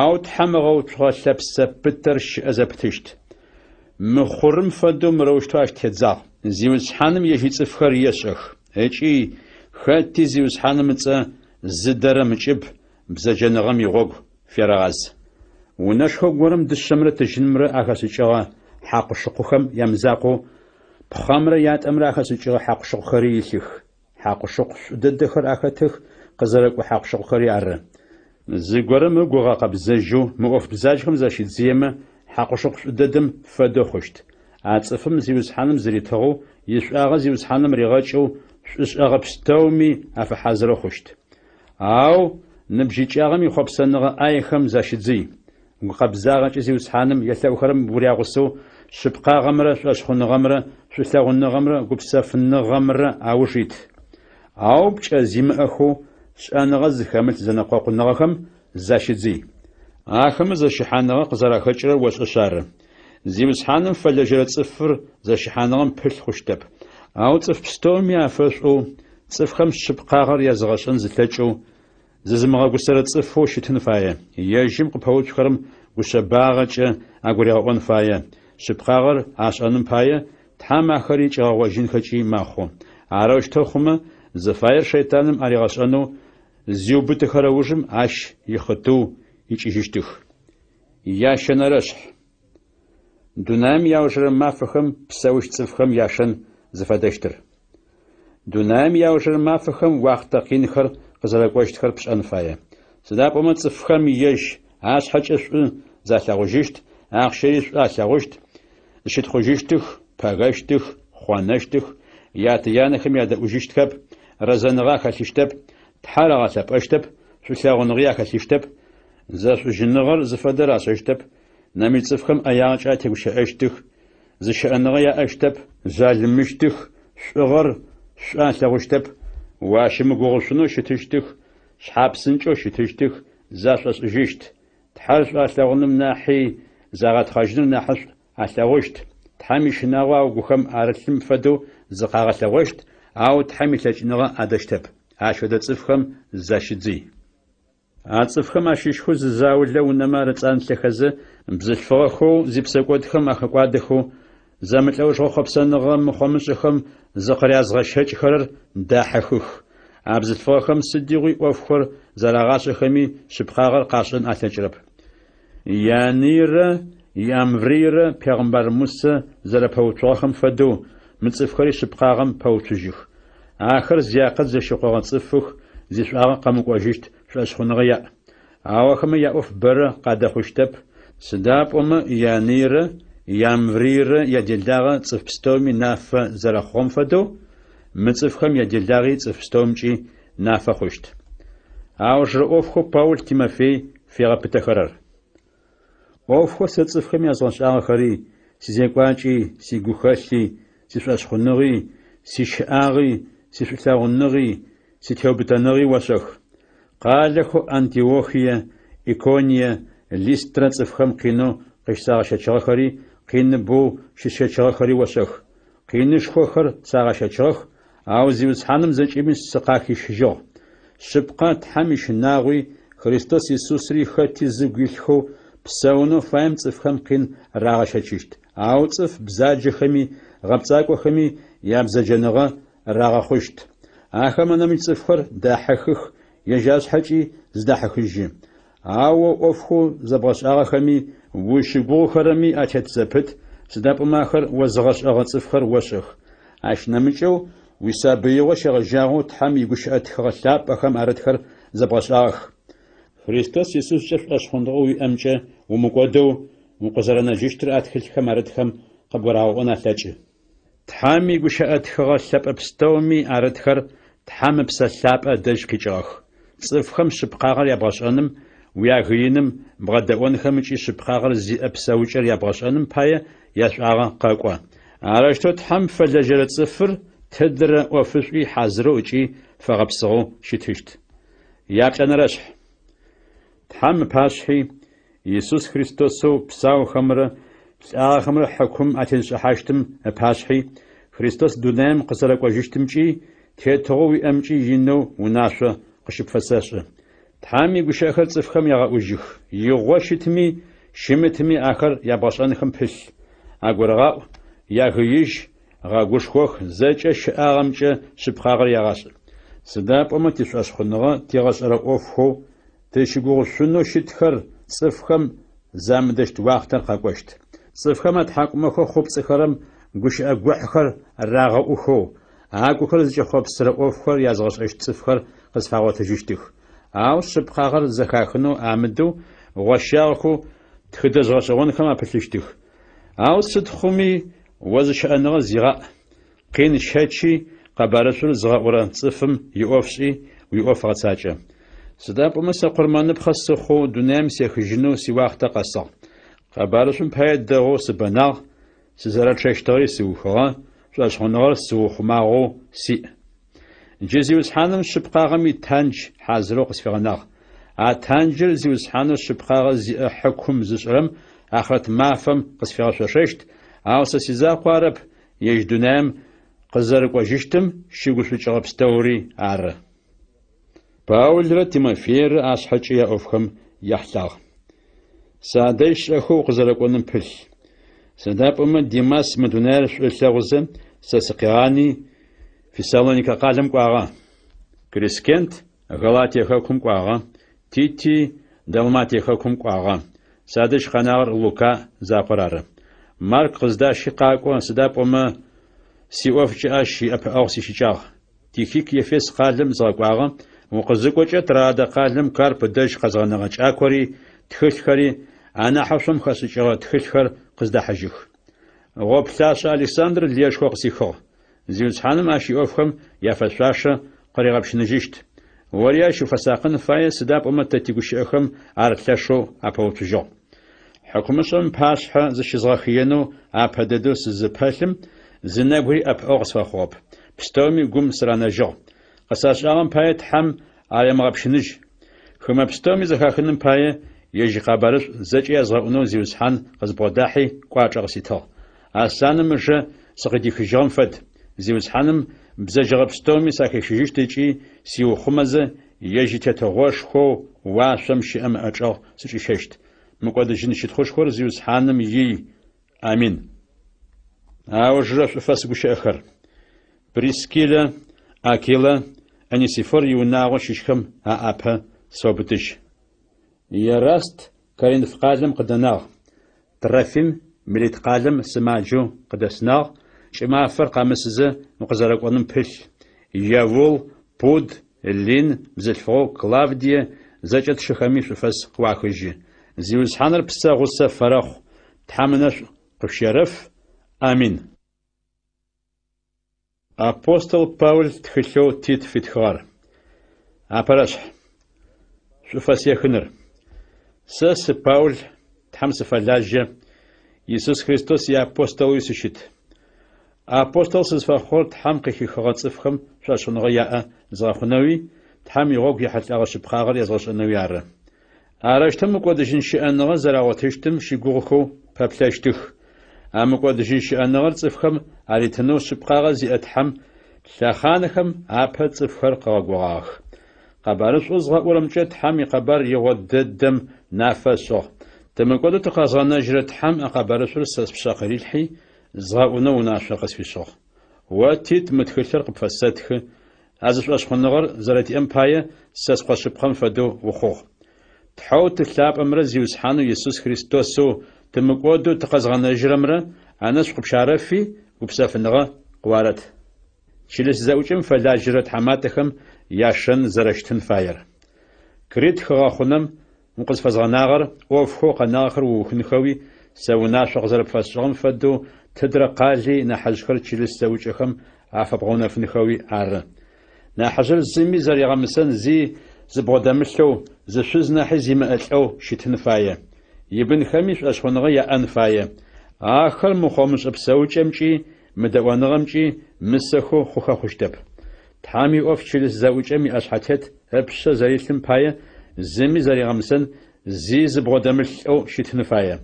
Ау Тхьэм ыгъэуцугъэ лъэпсэ пытэр щыӏэ зэпытыщт. Мыхъурым фэдэу мырэущтэу ащ тедзагъ. Зиусхьаным ежь ицӏыфхэр ешӏэх, ыкӏи хэти Зиусхьаным ыцӏэ зыдэрэм ыкӏыб бзэджэныгъэм игъогу ферэгъаз. Унэшхо горэм дышъэмрэ тыжьынымрэ ахэшӏыкӏыгъэ хьакъу-шыкъухэм ямызакъоу, пхъэмрэ ятӏэмрэ ахэшӏыкӏыгъэ хьакъу-шыкъухэри илъых. Хьакъу-шыкъу шӏу дэдэхэр ахэтых, къызэрыкӏо хьакъу-шыкъухэри ары. Зыгорэм ыгу ыгъэкъэбзэжьэу мы ӏоф бзаджэхэм защидзыемэ, хьакъу-шыкъу шӏу дэдэм фэдэу хъущт. А цӏыфым Зиусхьаным зыритыгъэу, ишӏуагъэ Зиусхьаным ригъэкӏэу, шӏушӏэгъэ пстэуми афэхьазырэу хъущт. Ау ныбжьыкӏагъэм ихъопсэныгъэ ӏаехэм защыдзый. Гукъэбзагъэкӏэ Зиусхьаным елъэӏухэрэм урягъусэу шъыпкъагъэмрэ шӏошъхъуныгъэмрэ шӏулъэгъуныгъэмрэ гупсэфыныгъэмрэ ауж ит. Ау пкӏэ зимыӏэхэу шӏэныгъэ зыхэмылъ зэнэкъокъуныгъэхэм защыдзый. Ахэмэ зэщыхьаныгъэ къызэрахэкӏырэр ошӏэшъ ары. Зиусхьаным фэлэжьэрэ цӏыфыр зэщыхьаныгъэм пылъ хъущтэп. Ау цӏыф пстэуми афэшӏоу, цӏыфхэм шъыпкъагъэр языгъэшӏэн зылъэкӏэу, зызымыгъэгусэрэ цӏыфэу щытын фае. Ежьым къыпэуцухэрэм гушъэбагъэкӏэ агуригъэӏон фае, шъыпкъагъэр ашӏэным пае, Тхьэм ахэри кӏигъэгъожьынхэкӏи мэхъу. Арэущтэу хъумэ, зыфаер шэйтаным аригъэшӏэнэу зиубытыхэрэ ужым ащ ихъытыу икӏыжьыщтых. Ящэнэрэшъхь. Дунаим иаужырэ мафэхэм псэущт цӏыфхэм яшэн зыфэдэщтыр. Дунаим иаужырэ мафэхэм уахътэ къинхэр къызэрэкӏощтхэр пшӏэн фае. Сыда пӏомэ цӏыфхэм ежь ашъхьэкӏэ шӏу залъэгъужьыщт, ахъщэри шӏу алъэгъущт, зыщытхъужьыщтых, пэгэщтых, хъонэщтых, ятэ-янэхэм ядэӏужьыщтхэп, рэзэныгъэ ахэлъыщтэп, Тхьэр агъэлъэпӏэщтэп, шӏулъэгъуныгъи ахэлъыщтэп, зэшӏужьыныгъэр зыфэдэр ашӏэщтэп, нэмыкӏ цӏыфхэм ӏэягъэкӏэ атегущыӏэщтых, зыщыӏэныгъэ яӏэщтэп, жъалымыщтых, шӏугъэр шӏу алъэгъущтэп, уащымыгугъышъунэу щытыщтых, шъхьапсынкӏэу щытыщтых, зашӏошӏыжьыщт, Тхьэр шӏу алъэгъуным нахьи загъэтхъэжьыныр нахьышӏу алъэгъущт, Тхьэм ищынагъо агухэм арылъым фэдэу зыкъагъэлъэгъощт, ау Тхьэм илъэкӏыныгъэ адэщтэп. Ащ фэдэ цӏыфхэм защыдзый. А цӏыфхэм ащыщхэу зы заулэ унэмэ арыцӏанлъэхэзэ, бзылъфыгъэхэу зипсэкӏодхэм ахэкӏуадэхэу, зэмылӏэужыгъо хъопсэныгъэ мыхъомышӏэхэм зыкъырязгъэщэкӏхэрэр дахьыхых. А бзылъфыгъэхэм сыдигъуи ӏофхэр зэрагъашӏэхэми, шъыпкъагъэр къашӏэн алъэкӏырэп. Ианыйрэ Иамврыйрэ пегъымбар Мусэ зэрэпэуцугъэхэм фэдэу, мы цӏыфхэри шъыпкъагъэм пэуцужьых. Ахэр зиакъыл зэщыкъогъэ цӏыфых, зишӏуагъэ къэмыкӏожьыщт шӏошъхъуныгъэ яӏ. Ау ахэмэ яӏоф бэрэ къадэхъущтэп, сыда пӏомэ Ианыйрэ Иамврыйрэ яделагъэ цӏыф пстэуми нафэ зэрэхъугъэм фэдэу, мы цӏыфхэм яделагъи цӏыф пстэумкӏи нафэ хъущт. Аужырэ ӏофхэу Паул Тимофей фигъэпытэхэрэр. ӏофхэу сэ цӏыфхэм язгъэшӏагъэхэри, сизекӏуакӏи, сигухэлъи, сишӏошъхъуныгъи, сищыӏагъи, сишӏулъэгъуныгъи, ситеубытэныгъи ошӏэх. Къалэхэу Антиохие, Иконие, Листрэ цӏыфхэм къинэу къыщысагъэщэчыгъэхэри, къиныбэу щысщэчыгъэхэри ошӏэх. Къинышхохэр сагъэщэчыгъэх, ау Зиусхьаным зэкӏэми сыкъахищыжьыгъ. Шъыпкъэ, Тхьэм ищынагъуи, Христос Исусри хэти зыгу илъхэу псэунэу фаем цӏыфхэм къин рагъэщэчыщт. Ау цӏыф бзаджэхэми гъэпцӏакӏохэми ябзэджэныгъэ рагъэхъущт. Ахэмэ нэмыкӏ цӏыфхэр дахьыхых, ежь ашъхьэкӏи зыдахьыхыжьы. Ау о ӏофхэу зэбгъэшӏагъэхэми, узщыгугъыхэрэми атет зэпыт, сыда пӏомэ ахэр озыгъэшӏэгъэ цӏыфхэр ошӏэх. Ащ нэмыкӏэу, уисабыигъо щегъэжьагъэу Тхьэм игущыӏэ тхыгъэ лъапӏэхэм арытхэр зэбгъэшӏагъэх. Христос Исускӏэ шӏошъхъуныгъэу уиӏэмкӏэ умыкӏодэу укъызэрэнэжьыщтыр а тхылъхэм арытхэм къыбгурагъэӏон алъэкӏы. Тхьэм игущыӏэ тхыгъэ лъэпӏэ пстэуми арытхэр Тхьэм Ыпсэ Лъапӏэ ыдэжь къикӏыгъэх. Цӏыфхэм шъыпкъагъэр ябгъэшӏэным, уягыиным, бгъэдэӏонхэм ыкӏи шъыпкъагъэр зиӏэ псэукӏэр ябгъэшӏэным пае яшӏуагъэ къэкӏо. Арэущтэу Тхьэм фэлэжьэрэ цӏыфыр тыдрэ ӏофышӏуи хьазырэу ыкӏи фэгъэпсыгъэу щытыщт. Яплӏэнэрэшъхь. Тхьэм ыпашъхьи, Исус Христосэу псаухэмрэ лӏагъэхэмрэ хьыкум атезышӏыхьащтым ыпашъхьи, Христос дунаим къызэрэкӏожьыщтымкӏи, тетыгъоу уиӏэмкӏи инэу унашъо къыщыпфэсэшӏы. Тхьэм игущыӏэхэр цӏыфхэм ягъэӏужьых, игъо щытми, щымытми ахэр ябгъэшӏэнхэм пылъ. Агурыгъаӏу, ягыижь, гъэгушхох, зэкӏэ щыӏагъэмкӏэ шъыпкъагъэр ягъашӏ. Сыда пӏомэ тишӏошъхъуныгъэ тигъэшӏэрэ ӏофхэу тызщыгугъышъунэу щытхэр цӏыфхэм замыдэщт уахътэр къэкӏощт. Цӏыфхэм атхьакӏумэхэу хъупцӏыхэрэм гущыӏэ гохьхэр рагъэӏухэу, агухэр зыкӏэхъопсырэ ӏофхэр язгъэшӏэщт цӏыфхэр къызфагъотыжьыщтых. Ау шъыпкъагъэр зэхахынэу амыдэу, гъощагъэхэу тхыдэжъ гъэшӏэгъонхэм апылъыщтых. Ау сыд хъуми, о зыщыӏэныгъэ зигъаӏ, къин щэчи, къэбарышӏур зыгъэӏурэ цӏыфым иӏоф шӏи, уиӏоф гъэцакӏэ. Сыда пӏомэ сэ къурмэныпхъэ сыхъоу дунаим сехыжьынэу сиуахътэ къэсыгъ. Къэбарышӏум пае дэгъоу сыбэнагъ, сызэрэчъэщтыгъэри сыухыгъэ, шӏошъхъуныгъэр сыухъумагъэу сиӏ. Джы Зиусхьаным шъыпкъагъэм итандж хьазырэу къысфигъэнагъ. А танджыр Зиусхьанэу шъыпкъагъэ зиӏэ хьыкум зышӏырэм ахърэт мафэм къысфигъэшъошэщт, ау сэ сизакъоу арэп, ежь дунаим къызэрыкӏожьыщтым щыгушӏукӏыгъэ пстэури ары. Паулрэ Тимофейрэ ашъхьэкӏэ яӏофхэм яхьылӏагъ. Садэжь шӏэхэу укъызэрэкӏоным пылъ. Сыда пӏомэ Димас мы дунаир шӏу ылъэгъузэ, сэ сыкъигъани, Фессалоникэ къалэм кӏуагъэ. Крискент Галатие хэкум кӏуагъэ, Тити Далматие хэкум кӏуагъэ. Садэжь къэнагъэр Лука закъор ары. Марк къыздащи къакӏо, сыда пӏомэ сиӏофкӏэ ащ иӏэпыӏэгъу сищыкӏагъ. Тихик Ефес къалэм згъэкӏуагъэ, укъызыкӏокӏэ Троадэ къалэм Карп ыдэжь къэзгъэнэгъэ кӏакори, тхылъхэри, анахьэу шъом хэшӏыкӏыгъэ тхылъхэр къыздахьыжьых. Гъоплъашӏэ Александр лыешхо къысихыгъ. Зиусхьаным ащ иӏофхэм яфэшъуашэ къыригъэпщыныжьыщт. Ори ащ уфэсакъын фае, сыда пӏомэ тэ тигущыӏэхэм ар лъэшэу апэуцужьыгъ. Хьыкумышӏэм ыпашъхьэ зыщызгъэхыенэу апэ дэдэу сызыпэлъым, зы нэбгыри ӏэпыӏэгъу къысфэхъугъэп, пстэуми гум сыранэжьыгъ. Къысашӏагъэм пае Тхьэм аремыгъэпщыныжь. Хымэ пстэуми зэхахыным пае, ежь икъэбарышӏу зэкӏэ язгъэӏунэу Зиусхьан къызбгъодахьи кӏуачӏэ къыситыгъ. Аслъаным ыжэ сыкъыдихыжьыгъэм фэд, Зиусхьаным бзэджэгъэ пстэуми сахищыжьыщт ыкӏи сиухъумэзэ ежь и Тетыгъошхоу уашъом щыӏэм ыӏэчӏэгъ сычӏищэщт. Мыкӏодыжьын щытхъушхор Зиусхьаным ий! Амин. Аужырэ шӏуфэс гущыӏэхэр. Прискиллэ, Акилэ, Онесифор иунагъо щыщхэм аӏапэ сфэубытыжь. Ераст Коринф къалэм къыдэнагъ, Трофим Милит къалэм сымаджэу къыдэсынагъ, кӏымафэр къэмысызэ укъызэрэкӏоным пылъ, Евул, Пуд, Лин, бзылъфыгъэу Клавдие, зэкӏэ тшыхэми шӏуфэс къыуахыжьы. Зиусхьаныр псэ гъусэ фэрэхъу, Тхьэм ынэшӏу къышъущерэф. Амин. Апостол Паул тхылъэу Тит фитхыгъэр. Апэрэшъхь. Шӏуфэс ехыныр. Сэ сы Паул, Тхьэм сыфэлажьэ, Исус Христос иапостолэуи сыщыт. Апостол сызфэхъугъэр Тхьэм къыхихыгъэ цӏыфхэм шӏошъхъуныгъэ яӏэ згъэхъунэуи, Тхьэм игъогу ехьылӏэгъэ шъыпкъагъэр язгъэшӏэнэуи ары. Арэущтэу мыкӏодыжьын щыӏэныгъэ зэрагъотыщтым щыгугъыхэу пэплъэщтых. А мыкӏодыжьын щыӏэныгъэр цӏыфхэм аритынэу шъыпкъагъэ зиӏэ Тхьэм лъэхъанхэм апэ цӏыфхэр къыгъэгугъагъэх. Къэбарышӏоу згъэӏурэмкӏэ Тхьэм икъэбар игъо дэдэм нафэ ышӏыгъ. Тымыкӏодэу тыкъэзгъэнэжьырэ Тхьэм а къэбарышӏур сэ спшъэ къырилъхьи, згъэӏунэу унашъо къысфишӏыгъ. О, Тит, мы тхылъыр къыпфэсэтхы, а зы шӏошъхъуныгъэр зэрэтиӏэм пае сэ скъо шъыпкъэм фэдэу ухъугъ. Тхьэу Ты лъапӏэмрэ Зиусхьанэу Исус Христосэу тымыкӏодэу тыкъэзгъэнэжьырэмрэ анэшӏу къыпщарэфи, гупсэфыныгъэ къыуарэт. Чылыс зэӏукӏэм фэлажьэрэ тхьаматэхэм яшэн зэрэщытын фаер. Крит хыгъэхъунэм укъызфэзгъэнагъэр ӏофхэу къэнагъэхэр уухынхэуи, сэ унашъо къызэрэпфэсшӏыгъэм фэдэу тыдрэ къали нахьыжъхэр чылыс зэӏукӏэхэм афэбгъэунэфынхэуи ары. Нахьыжъыр зыми зэригъэмысэн зи зыбгъодэмылъэу, зы шъуз нахьи зимыӏэ лӏэу щытын фае. Ибынхэми шӏошъхъуныгъэ яӏэн фае. Ахэр мыхъомышӏэ псэукӏэмкӏи мыдэӏоныгъэмкӏи мысэхэу хъухэ хъущтэп. Тхьэм иӏоф чылыс зэӏукӏэм иӏэшъхьэтет ыпшъэ зэрилъым пае зыми зэригъэмысэн зи зыбгъодэмылъ лӏэу щытын фае.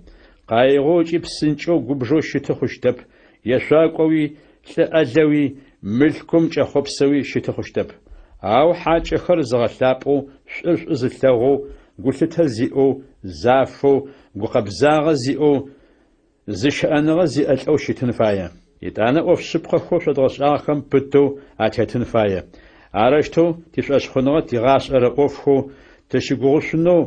Къаигъэу ыкӏи псынкӏэу губжэу щыты хъущтэп, ешъуакӏоуи, лӏы ӏэлэуи, мылъкум кӏэхъопсэуи щыты хъущтэп. Ау хьакӏэхэр зыгъэлъапӏэу, шӏур шӏу зылъэгъоу, гулъытэ зиӏэу, зафэу, гукъэбзагъэ зиӏэу, зыщыӏэныгъэ зиӏэ лӏэу щытын фае. Етӏанэ ӏоф шъыпкъэхэу шъодгъэшӏагъэхэм пытэу атетын фае. Арэущтэу тишӏошъхъуныгъэ тигъашӏэрэ ӏофхэу тыщыгугъышъунэу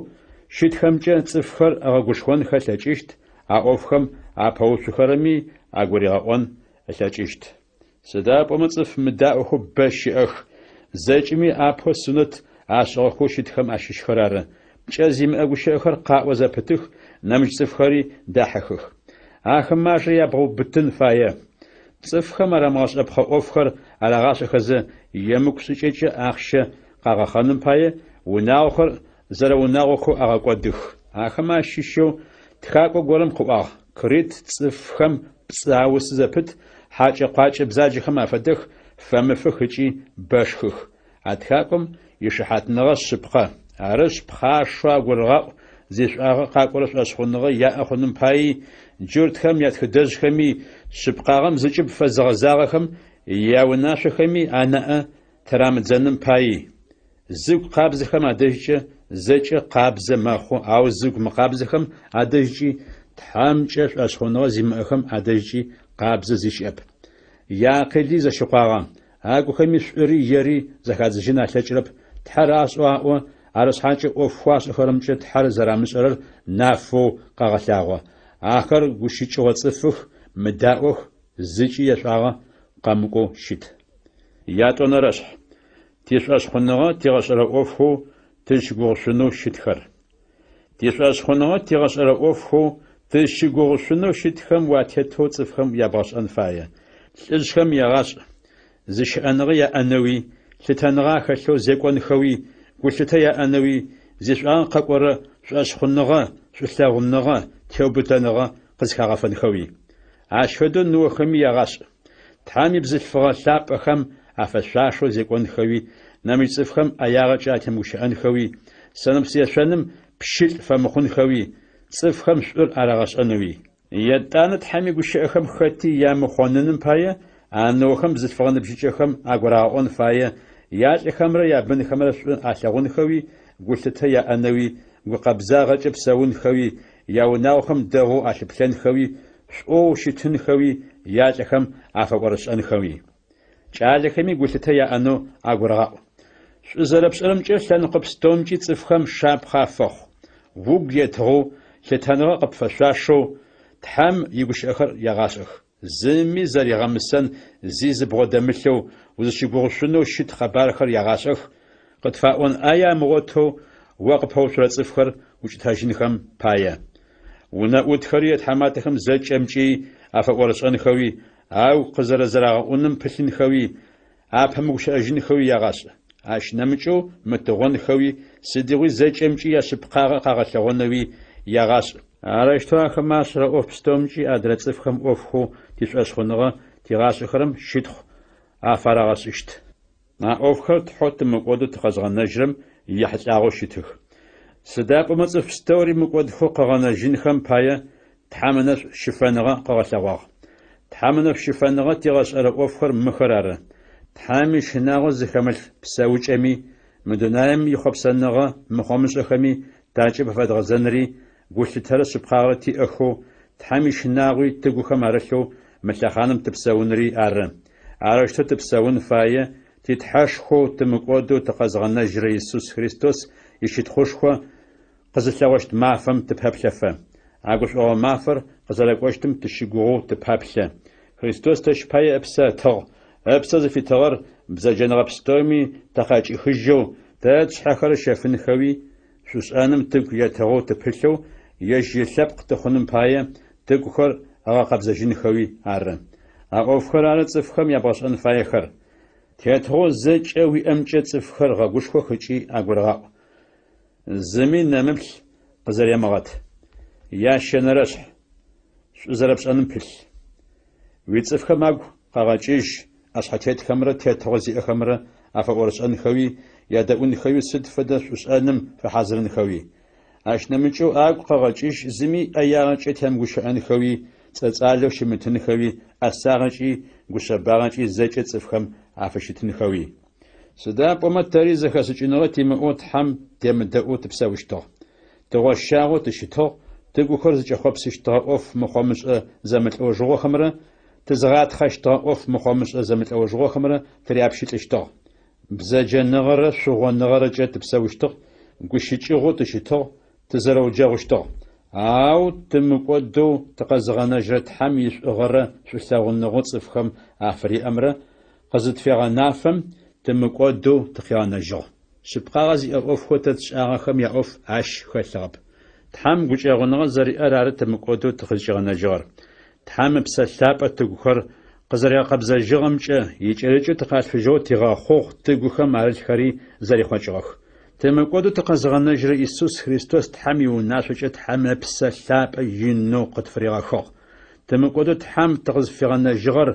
щытхэмкӏэ цӏыфхэр ыгъэгушхонхэ ылъэкӏыщт, а ӏофхэм апэуцухэрэми агуригъэӏон ылъэкӏыщт. Сыда пӏомэ цӏыф мыдаӏохэу бэ щыӏэх, зэкӏэми апэу сунэт ашӏыгъэхэу щытхэм ащыщхэр ары. Пкӏэ зимыӏэ гущыӏэхэр къаӏо зэпытых, нэмыкӏ цӏыфхэри дахьыхых. Ахэмэ ажэ ябгъэубытын фае. Цӏыфхэм арамыгъэшӏэпхъэ ӏофхэр арагъашӏэхэзэ, емыкӏу шӏыкӏэкӏэ ахъщэ къагъэхъэным пае, унагъохэр зэрэунагъохэу агъэкӏодых. Ахэмэ ащыщэу тхакӏо горэм къыӏуагъ: Крит цӏыфхэм пцӏы аусы зэпыт, хьакӏэ-къуакӏэ бзаджэхэм афэдэх, фэмыфых ыкӏи бэшхых. А тхакӏом ишыхьатныгъэ шъыпкъэ. Арышъ, пхъашэу агурыгъаӏу зишӏуагъэ къакӏорэ шӏошъхъуныгъэ яӏэ хъуным паий, джуртхэм ятхыдэжъхэми, шъыпкъагъэм зыкӏыб фэзыгъэзагъэхэм яунашъохэми анаӏэ тырамыдзэным паий. Зыгу къабзэхэм адэжькӏэ зэкӏэ къабзэ мэхъу, ау зыгу мыкъабзэхэм адэжькӏи, Тхьэмкӏэ шӏошъхъуныгъэ зимыӏэхэм адэжькӏи къабзэ зи щыӏэп. Яакъыли зэщыкъуагъэ, агухэми шӏури ери зэхадзыжьын алъэкӏырэп, Тхьэр ашӏэу аӏо, арышъхьакӏэ ӏофхэу ашӏэхэрэмкӏэ Тхьэр зэрамышӏэрэр нафэу къагъэлъагъо. Ахэр гущыкӏыгъо цӏыфых, мыдаӏох, зыкӏи яшӏуагъэ къэмыкӏоу щыт. Ятӏонэрэшъхь. Тишӏошъхъуныгъэ тигъэшӏэрэ ӏофхэу тызщыгугъышъунэу щытхэр. Тишӏошъхъуныгъэ тигъэшӏэрэ ӏофхэу тызщыгугъышъунэу щытхэм уатетэу цӏыфхэм ябгъэшӏэн фае. Лӏыжъхэм ягъашӏ, зыщыӏэныгъэ яӏэнэуи, лъытэныгъэ ахэлъэу зекӏонхэуи, гулъытэ яӏэнэуи, зишӏуагъэ къэкӏорэ шӏошъхъуныгъэ, шӏулъэгъуныгъэ, теубытэныгъэ къызхагъэфэнхэуи. Ащ фэдэу ныохэми ягъашӏ. Тхьэм ибзылъфыгъэ лъапӏэхэм афэшъуашэу зекӏонхэуи, нэмыкӏ цӏыфхэм ӏэягъэкӏэ атемыгущыӏэнхэуи, сэнэпс ешъоным пщылӏ фэмыхъунхэуи, цӏыфхэм шӏур арагъэшӏэнэуи. Етӏанэ Тхьэм игущыӏэхэм хэти ямыхъоныным пае, а ныохэм бзылъфыгъэ ныбжьыкӏэхэм агурагъэӏон фае ялӏыхэмрэ ябынхэмрэ шӏу алъэгъунхэуи, гулъытэ яӏэнэуи, гукъэбзагъэкӏэ псэунхэуи, яунагъохэм дэгъоу алъыплъэнхэуи, шӏоу щытынхэуи, ялӏыхэм афэӏорышӏэнхэуи. Кӏалэхэми гулъытэ яӏэнэу агурыгъаӏу. Шӏу зэрэпшӏэрэмкӏэ лъэныкъо пстэумкӏи цӏыфхэм шапхъэ афэхъу. Угу етыгъэу, лъытэныгъэ къыпфэшъуашэу Тхьэм игущыӏэхэр ягъашӏэх. Зыми зэригъэмысэн зи зыбгъодэмылъэу, узыщыгугъышъунэу щыт къэбархэр ягъашӏэх, къытфаӏон ӏае амыгъотэу о къыпэуцурэ цӏыфхэр укӏытэжьынхэм пае. Унэӏутхэри ятхьаматэхэм зэкӏэмкӏи афэӏорышӏэнхэуи, агу къызэрэзэрагъэӏуным пылъынхэуи, апэмыгущыӏэжьынхэуи ягъашӏ. Ащ нэмыкӏэу мытыгъонхэуи, сыдигъуи зэкӏэмкӏи яшъыпкъагъэ къагъэлъэгъонэуи ягъашӏ. Арэущтэу ахэмэ ашӏэрэ ӏоф пстэумкӏи адрэ цӏыфхэм ӏофхэу тишӏошъхъуныгъэ тигъашӏэхэрэм щытхъу афарагъэшӏыщт. А ӏофхэр Тхьэу тымыкӏодэу тыкъэзгъэнэжьырэм ехьылӏагъэу щытых. Сыда пӏомэ цӏыф пстэури мыкӏодхэу къыгъэнэжьынхэм пае, Тхьэм ынэшӏу щыфэныгъэ къыгъэлъэгъуагъ. Тхьэм ынэшӏу щыфэныгъэ тигъэшӏэрэ ӏофхэр мыхэр ары: Тхьэм ищынагъо зыхэмылъ псэукӏэми, мы дунаим ихъопсэныгъэ мыхъомышӏэхэми такӏыб афэдгъэзэнри, гулъытэрэ шъыпкъагъэрэ тиӏэхэу, Тхьэм ищынагъуи тыгухэм арылъэу мы лъэхъаным тыпсэунри ары. Арэущтэу тыпсэун фае ти Тхьэшхоу тымыкӏодэу тыкъэзгъэнэжьырэ Исус Христос ищытхъушхо къызылъэгъощт мафэм тыпэплъэфэ. А гушӏогъо мафэр къызэрэкӏощтым тыщыгугъэу тыпэплъэ. Христос тэщ пае ыпсэ ытыгъ, ыпсэ зыфитыгъэр бзэджэныгъэ пстэуми такъыӏэкӏихыжьэу, тэ тшъхьэхэр ыщэфынхэуи, шӏушӏэным тыгу етыгъэу тыпылъэу, ежь ылъэпкъ тыхъуным пае, тыгухэр ыгъэкъэбзэжьынхэуи ары. А ӏофхэр ары цӏыфхэм ябгъэшӏэн фаехэр. Тетыгъоу зэкӏэ уиӏэмкӏэ цӏыфхэр гъэгушхох ыкӏи агурыгъаӏу. Зыми нэмыплъ къызэремыгъэт. Ящэнэрэшъхь. Шӏу зэрэпшӏэным пылъ. Уицӏыфхэм агу къэгъэкӏыжь ӏэшъхьэтетхэмрэ тетыгъо зиӏэхэмрэ афэӏорышӏэнхэуи, ядэӏунхэуи сыд фэдэ шӏушӏэным фэхьазырынхэуи. Ащ нэмыкӏэу агу къэгъэкӏыжь зыми ӏэягъэкӏэ темыгущыӏэнхэуи, цӏэцӏалэу щымытынхэуи, ӏэсагъэкӏи гушъэбагъэкӏи зэкӏэ цӏыфхэм афыщытынхэуи. Сыда пӏомэ тэри зэхэшӏыкӏыныгъэ тимыӏэу Тхьэм темыдэӏоу тыпсэущтыгъ. Тыгъощагъэу тыщытыгъ, тыгухэр зыкӏэхъопсыщтыгъэ ӏоф мыхъомышӏэ зэмылӏэужыгъохэмрэ тызыгъатхъэщтыгъэ ӏоф мыхъомышӏэ зэмылӏэужыгъохэмрэ тыряпщылӏыщтыгъ. Бзэджэныгъэрэ шъугъоныгъэрэкӏэ тыпсэущтыгъ, гущыкӏыгъэу тыщытыгъ, тызэрэуджэгъущтыгъ. Ау тымыкӏодэу тыкъэзыгъэнэжьырэ Тхьэм ишӏугъэрэ шӏулъэгъуныгъэу цӏыфхэм афыриӏэмрэ къызытфегъэнафэм, тымыкӏодэу тыкъигъэнэжьыгъ. Шъыпкъагъэ зиӏэ ӏофхэу тэ тшӏагъэхэм яӏоф ащ хэлъыгъэп. Тхьэм гукӏэгъуныгъэ зэриӏэр ары тымыкӏодэу тыкъызкӏигъэнэжьыгъэр. Тхьэм Ыпсэ Лъапӏэ тыгухэр къызэригъэкъэбзэжьыгъэмкӏэ икӏэрыкӏэу тыкъалъфыжьыгъэу тигъэхъугъ, тыгухэм арылъхэри зэрихъокӏыгъэх. Тымыкӏодэу тыкъэзыгъэнэжьырэ Исус Христос Тхьэм иунашъокӏэ Тхьэм Ыпсэ Лъапӏэ инэу къытфыригъэхыгъ. Тымыкӏодэу Тхьэм тыкъызфигъэнэжьыгъэр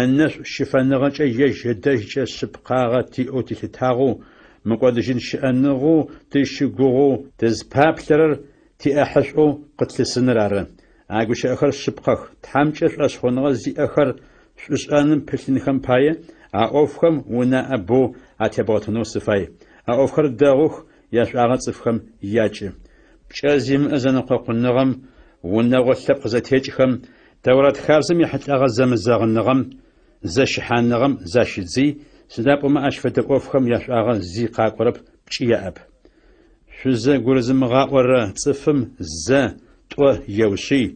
ынэшӏу щыфэныгъэкӏэ ежь ыдэжькӏэ шъыпкъагъэ тиӏэу тилъытагъэу, мыкӏодыжьын щыӏэныгъэу тыщыгугъэу тызпаплъэрэр тиӏэхьышӏоу къытлъысыныр ары. А гущыӏэхэр шъыпкъэх, Тхьэмкӏэ шӏошъхъуныгъэ зиӏэхэр шӏушӏэным пылъынхэм пае, а ӏофхэм унаӏэ боу атебгъэтынэу сыфай. А ӏофхэр дэгъух, яшӏуагъэ цӏыфхэм якӏы. Пкӏэ зимыӏэ зэнэкъокъуныгъэм, унэгъо лъэпкъ зэтекӏхэм, Тэурат хабзэм ехьылӏэгъэ зэмызэгъыныгъэм, зэщыхьаныгъэм защыдзый, сыда пӏомэ ащ фэдэ ӏофхэм яшӏуагъэ зи къакӏорэп, пкӏи яӏэп. Шъузэгурызымыгъаӏорэ цӏыфым зэ, тӏо еушъый,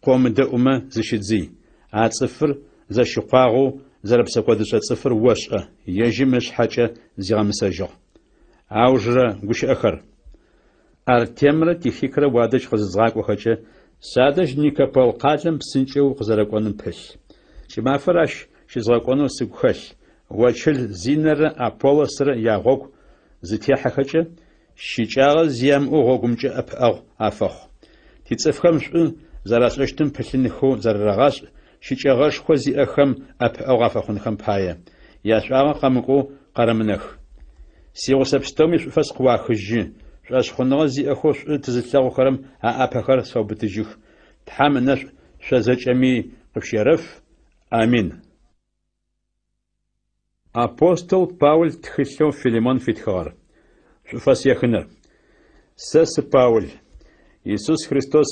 къыомыдэӏумэ зыщыдзый. А цӏыфыр зэщыкъуагъэу зэрэпсэкӏодышӏэ цӏыфыр ошӏэ, ежьым ышъхьэкӏэ зигъэмысэжьыгъ. Аужырэ гущыӏэхэр. Артемрэ Тихикрэ уадэжь къызызгъакӏохэкӏэ, садэжь Никопол къалэм псынкӏэу укъызэрэкӏоным пылъ. Кӏымафэр ащ щызгъэкӏонэу сыгу хэлъ. Очыл Зинэрэ Аполлосрэ ягъогу зытехьэхэкӏэ, щыкӏагъэ зи ямыӏэу гъогумкӏэ ӏэпыӏэгъу афэхъу. Тицӏыфхэм шӏу зэрашӏэщтым пылъынхэу зэрэрэгъашӏ, щыкӏэгъэшхо зиӏэхэм ӏэпыӏэгъу афэхъунхэм пае, яшӏуагъэ къэмыкӏоу къэрэмынэх. Сигъусэ пстэуми шӏуфэс къыуахыжьы, шӏошъхъуныгъэ зиӏэхэу шӏу тызылъэгъухэрэм аӏапэхэр сфэубытыжьых. Тхьэм ынэшӏу шъо зэкӏэми къышъущерэф. Амин. Апостол Паул тхылъэу Филимон фитхыгъэр. Шӏуфэс ехыныр. Сэ сы Паул. Исус Христос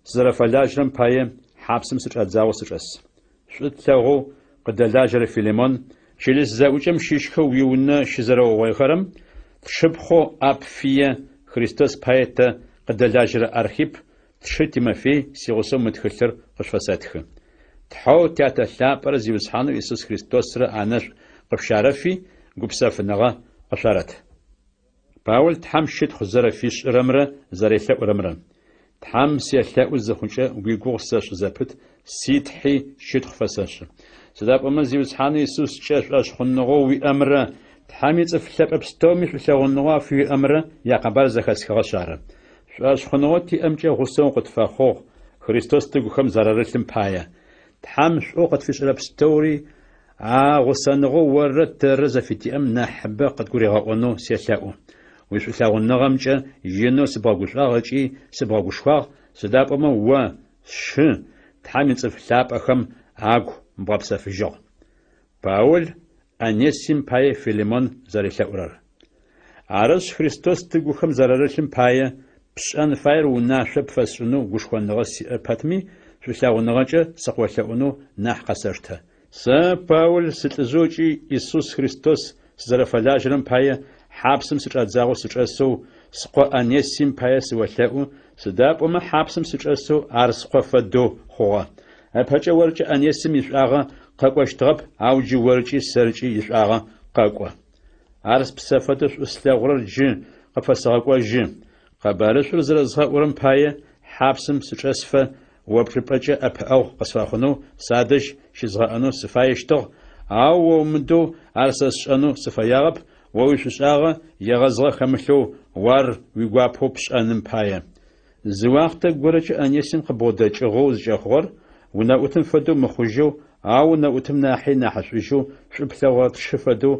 сызэрэфэлажьэрэм пае хьапсым сычӏадзагъэу сычӏэс. Шӏу тлъэгъоу къыдэлажьэрэ Филимон, чылыс зэӏукӏэм щыщхэу уиунэ щызэрэугъоихэрэм, тшыпхъоу Апфие, Христос пае тэ къыдэлажьэрэ Архип, тшы Тимофей сигъусэу мы тхылъыр къышъуфэсэтхы. Тхьэу Тятэ лъапӏэрэ Зиусхьанэу Исус Христосрэ анэшӏу къышъущарэфи, гупсэфыныгъэ къышъуарэт. Паул Тхьэм щытхъу зэрэфишӏырэмрэ зэрелъэӏурэмрэ. Тхьэм селъэӏу зыхъукӏэ уигугъу сэшӏы зэпыт, си Тхьи щытхъу фэсэшӏы. Сыда пӏомэ Зиусхьанэу Исускӏэ шӏошъхъуныгъэу уиӏэмрэ Тхьэм ицӏыф лъэпӏэ пстэуми шӏулъэгъуныгъэу афыуиӏэмрэ якъэбар зэхэсхыгъэшъ ары. Шӏошъхъуныгъэу тиӏэмкӏэ гъусэ укъытфэхъугъ, Христос тыгухэм зэрарылъым пае. Тхьэм шӏоу къытфишӏэрэ пстэури а гъусэныгъэу оррэ тэррэ зэфытиӏэм нахьыбэ къыдгуригъэӏонэу селъэӏу. Уишӏулъэгъуныгъэмкӏэ инэу сыбгъэгушӏуагъ ыкӏи сыбгъэгушхуагъ, сыда пӏомэ о, сшы, Тхьэм ицӏыф лъапӏэхэм агу бгъэпсэфыжьыгъ. Паул Онесим пае Филимон зэрелъэӏурэр. Арышъ, Христос тыгухэм зэрарылъым пае, пшӏэн фаер унашъо пфэсшӏынэу гушхоныгъэ сиӏэ пэтми, шӏулъэгъуныгъэкӏэ сыкъыолъэӏунэу нахь къэсэштэ. Сэ, Паул, сылӏыжъэу ыкӏи Исус Христос сызэрэфэлажьэрэм пае хьапсым сычӏадзагъэу сычӏэсэу, скъо Онесим пае сыолъэӏу, сыда пӏомэ хьапсым сычӏэсэу ар скъо фэдэу хъугъэ. Ыпэкӏэ оркӏэ Онесим ишӏуагъэ къэкӏощтыгъэп, ау джы оркӏи сэркӏи ишӏуагъэ къэкӏо. Ар спсэ фэдэу шӏу слъэгъурэр джы къыпфэсэгъэкӏожьы. Къэбарышӏур зэрэзгъэӏурэм пае хьапсым сычӏэсыфэ о пчӏыпӏэкӏэ ӏэпыӏэгъу къысфэхъунэу садэжь щызгъэӏэнэу сыфаещтыгъ, ау о умыдэу ар сэ сшӏэнэу сыфэягъэп, о уишӏушӏагъэ егъэзыгъэ хэмылъэу о ар уигуапэу пшӏэным пае. Зы уахътэ горэкӏэ Онесим къыбгъодэкӏыгъэу зыкӏэхъугъэр, унэӏутым фэдэу мыхъужьэу, ау унэӏутым нахьи нахьышӏужьэу шӏу плъэгъурэ тшы фэдэу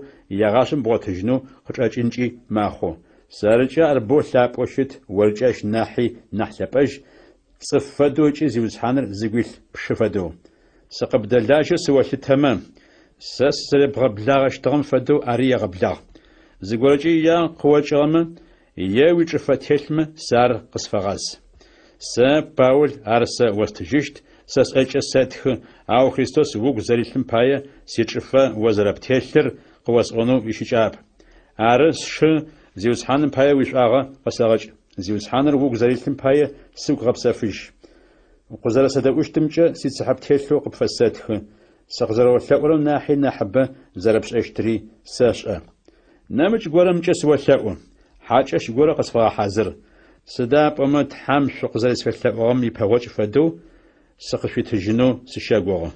егъашӏэм бгъотыжьынэу къычӏэкӏынкӏи мэхъу. Сэркӏэ ар боу лъапӏэу щыт, оркӏэ ащ нахьи нахь лъэпӏэжь, цӏыф фэдэу ыкӏи Зиусхьаныр зыгу илъ пшы фэдэу. Сыкъыбдэлажьэу сыолъытэмэ, сэ сызэребгъэблагъэщтыгъэм фэдэу ари егъэблагъ. Зыгорэкӏэ иягъэ къыокӏыгъэмэ, е уичӏыфэ телъмэ, сэ ар къысфэгъаз. Сэ, Паул, ар сэ остыжьыщт, сэ сӏэкӏэ сэтхы, ау Христос угу зэрилъым пае сичӏыфэ о зэрэптелъыр къыосӏонэу ищыкӏагъэп. Ары, сшы, Зиусхьаным пае уишӏуагъэ къысэгъэкӏ. Зиусхьаныр угу зэрилъым пае сыгу гъэпсэфыжь. Укъызэрэсэдэӏущтымкӏэ сицыхьэ птелъэу къыпфэсэтхы, сыкъызэрэолъэӏурэм нахьи нахьыбэ зэрэпшӏэщтыри сэшӏэ. Нэмыкӏ горэмкӏэ сыолъэӏу, хьакӏэщ горэ къысфэгъэхьазыр, сыда пӏомэ Тхьэм шъукъызэрэсфелъэӏугъэм ипэгъокӏ фэдэу сыкъышъуитыжьынэу сыщэгугъы.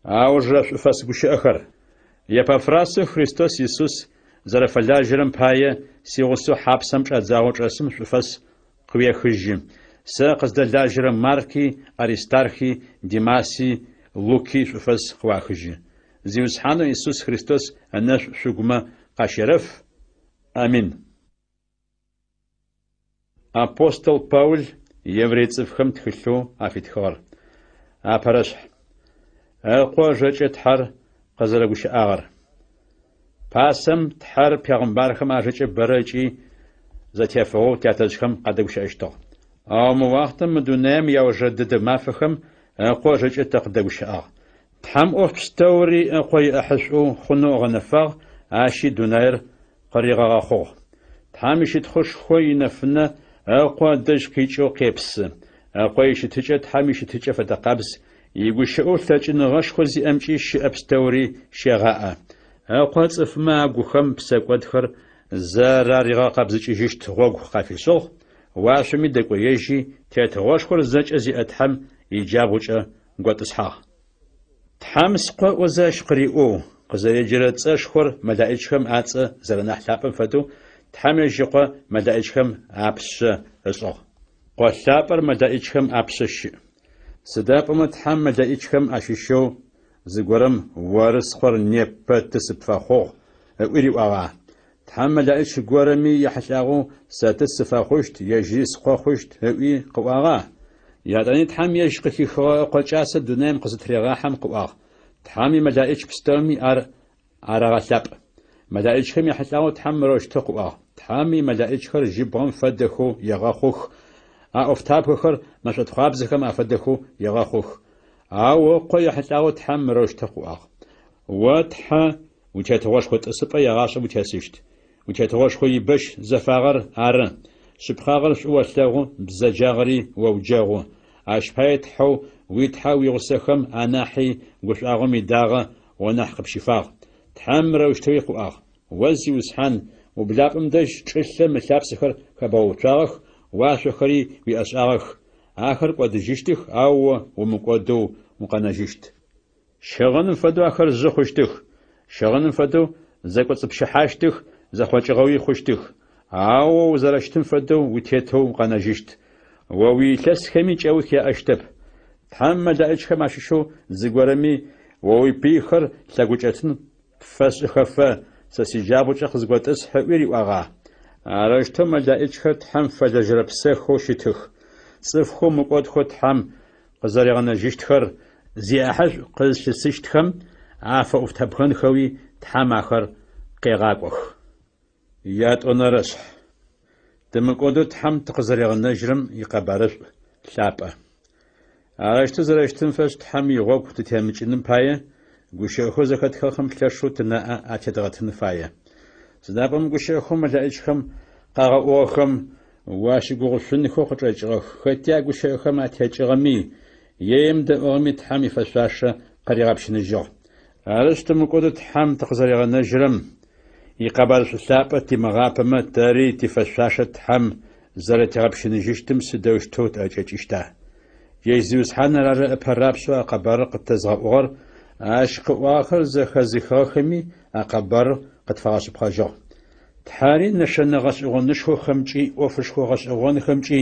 Аужырэ шӏуфэс гущыӏэхэр. Епафрасэу Христос Исус зэрэфэлажьэрэм пае сигъусэу хьапсэм чӏадзагъэу чӏэсым шӏуфэс къыуехыжьы. Сэ къыздэлажьэрэ Марки, Аристархи, Димаси, Луки шӏуфэс къыуахыжьы. Зиусхьанэу Исус Христос ынэшӏу шъугумэ къащерэф. Амин. Апостол Паул еврей цӏыфхэм тхылъэу афитхыгъэр. Апэрэшъхь. Ыкъо ыжэкӏэ Тхьэр къызэрэгущыӏагъэр. Пасэм Тхьэр пегъымбархэм ажэкӏэ бэрэ ыкӏи зэтефыгъэу тятэжъхэм къадэгущыӏэщтыгъ. Ау мы уахътэм мы дунаим иаужырэ дэдэ мафэхэм Ыкъо ыжэкӏэ тэ къыдэгущыӏагъ. Тхьэм ӏоф пстэури Ыкъо иӏэхьышӏоу хъунэу ыгъэнэфагъ, ащи дунаир къыригъэгъэхъугъ. Тхьэм ищытхъушхо инэфынэ Ыкъо ыдэжь къикӏэу къепсы. Ыкъо ищытыкӏэ Тхьэм ищытыкӏэ фэдэкъабз, игущыӏэу лъэкӏыныгъэшхо зиӏэмкӏи щыӏэ пстэури щегъаӏэ. Ыкъо цӏыфмэ агухэм псэкӏодхэр зэраригъэкъэбзыкӏыжьыщт гъогу къафишӏыгъ, уашъоми дэкӏоежьи, тетыгъошхор зэкӏэ зиӏэ Тхьэм иджабгъукӏэ готӏысхьагъ. Тхьэм Скъо ыӏозэ ащ къыриӏоу, къызэреджэрэ цӏэшхор мэлэӏичхэм ацӏэ зэрэнахь лъапӏэм фэдэу Тхьэм ежь Ыкъо мэлэӏичхэм апшъэ ышӏыгъ. Къо лъапӏэр мэлэӏичхэм апшъэ щыӏ. Сыда пӏомэ Тхьэм мэлэӏичхэм ащыщэу зыгорэм, Оры Скъор, непэ ты сыпфэхъугъ, ыӏуи риӏуагъа? Тхьэм мэлэӏич горэми ехьылӏагъэу, Сэ ты сыфэхъущт, ежьыри Скъо хъущт, ыӏуи къыӏуагъа? Етӏани Тхьэм ежь къыхихыгъэ Ыкъо кӏасэ дунаим къызытырегъахьэм къыӏуагъ, Тхьэм имэлэӏич пстэуми ар арэгъэлъапӏ. Мэлэӏичхэм яхьылӏагъэу Тхьэм мырэущтэу къыӏуагъ, Тхьэм имэлэӏичхэр жьыбгъэм фэдэхэу егъэхъух, а ӏофтабгэхэр мэшӏотхъуабзэхэм афэдэхэу егъэхъух. Ау Ыкъо ехьылӏагъэу Тхьэм мырэущтэу къыӏуагъ, О, Тхьэ, уитетыгъошхо тӏысыпӏэ егъашӏэм утесыщт. Уитетыгъошхо ибэщ зэфагъэр ары, шъыпкъагъэр шӏу олъэгъу, бзэджагъэри оуджэгъу. Ащ пае Тхьэу уи Тхьэ уигъусэхэм анахьи гушӏуагъом идагъэ о нахь къыпщифагъ. Тхьэм мырэущтэуи къыӏуагъ, О, Зиусхьан, ублапӏэм дэжь чӏылъэм ылъапсэхэр хэбгъэуцуагъэх, уашъохэри уиӏэшӏагъэх. Ахэр кӏодыжьыщтых, ау о умыкӏодэу укъэнэжьыщт. Щыгъыным фэдэу ахэр жъы хъущтых, щыгъыным фэдэу зэкӏоцӏыпщыхьащтых, зэхъокӏыгъэуи хъущтых. Ау о узэрэщытым фэдэу утетэу укъэнэжьыщт. О уиилъэсхэми кӏэух яӏэщтэп. Тхьэм мэлэӏичхэм ащыщэу зыгорэми о уипыйхэр лъэгукӏэтын пфэсшӏыхэфэ, сэ сиджабгъукӏэ къызготӏысхь ыӏуи риӏуагъа? Арэущтэу мэлэӏичхэр Тхьэм фэлэжьэрэ псэхэу щытых. Цӏыфхэу мыкӏодхэу Тхьэм къызэригъэнэжьыщтхэр зиӏахьышӏу къызлъысыщтхэм афэӏофтабгэнхэуи Тхьэм ахэр къегъакӏох. Ятӏонэрэшъхь. Тымыкӏодэу Тхьэм тыкъызэригъэнэжьырэм икъэбарышӏу лъапӏэ. Арэущтэу зэрэщытым фэшӏ Тхьэм игъогу тытемыкӏыным пае, гущыӏэхэу зэхэтхыгъэхэм лъэшэу тынаӏэ атедгъэтын фае. Сыда пӏомэ гущыӏэхэу мэлэӏичхэм къагъэӏугъэхэм уащыгугъышъунхэу къычӏэкӏыгъэх, хэти а гущыӏэхэм атекӏыгъэми, е емыдэӏугъэми Тхьэм ифэшъуашэ къыригъэпщыныжьыгъ. Арышъ, тымыкӏодэу Тхьэм тыкъызэригъэнэжьырэм икъэбарышӏу лъапӏэ тимыгъапэмэ, тэри тифэшъуашэ Тхьэм зэрэтигъэпщыныжьыщтым сыдэущтэу тӏэкӏэкӏыщта? Ежь Зиусхьаныр ары ыпэ рапшӏэу а къэбарыр къытэзгъэӏугъэр, ащ къыӏуагъэхэр зэхэзыхыгъэхэми а къэбарыр къытфагъэшъыпкъэжьыгъ. Тхьэри нэшэнэ гъэшӏэгъонышхохэмкӏи, ӏофышхо гъэшӏэгъонхэмкӏи,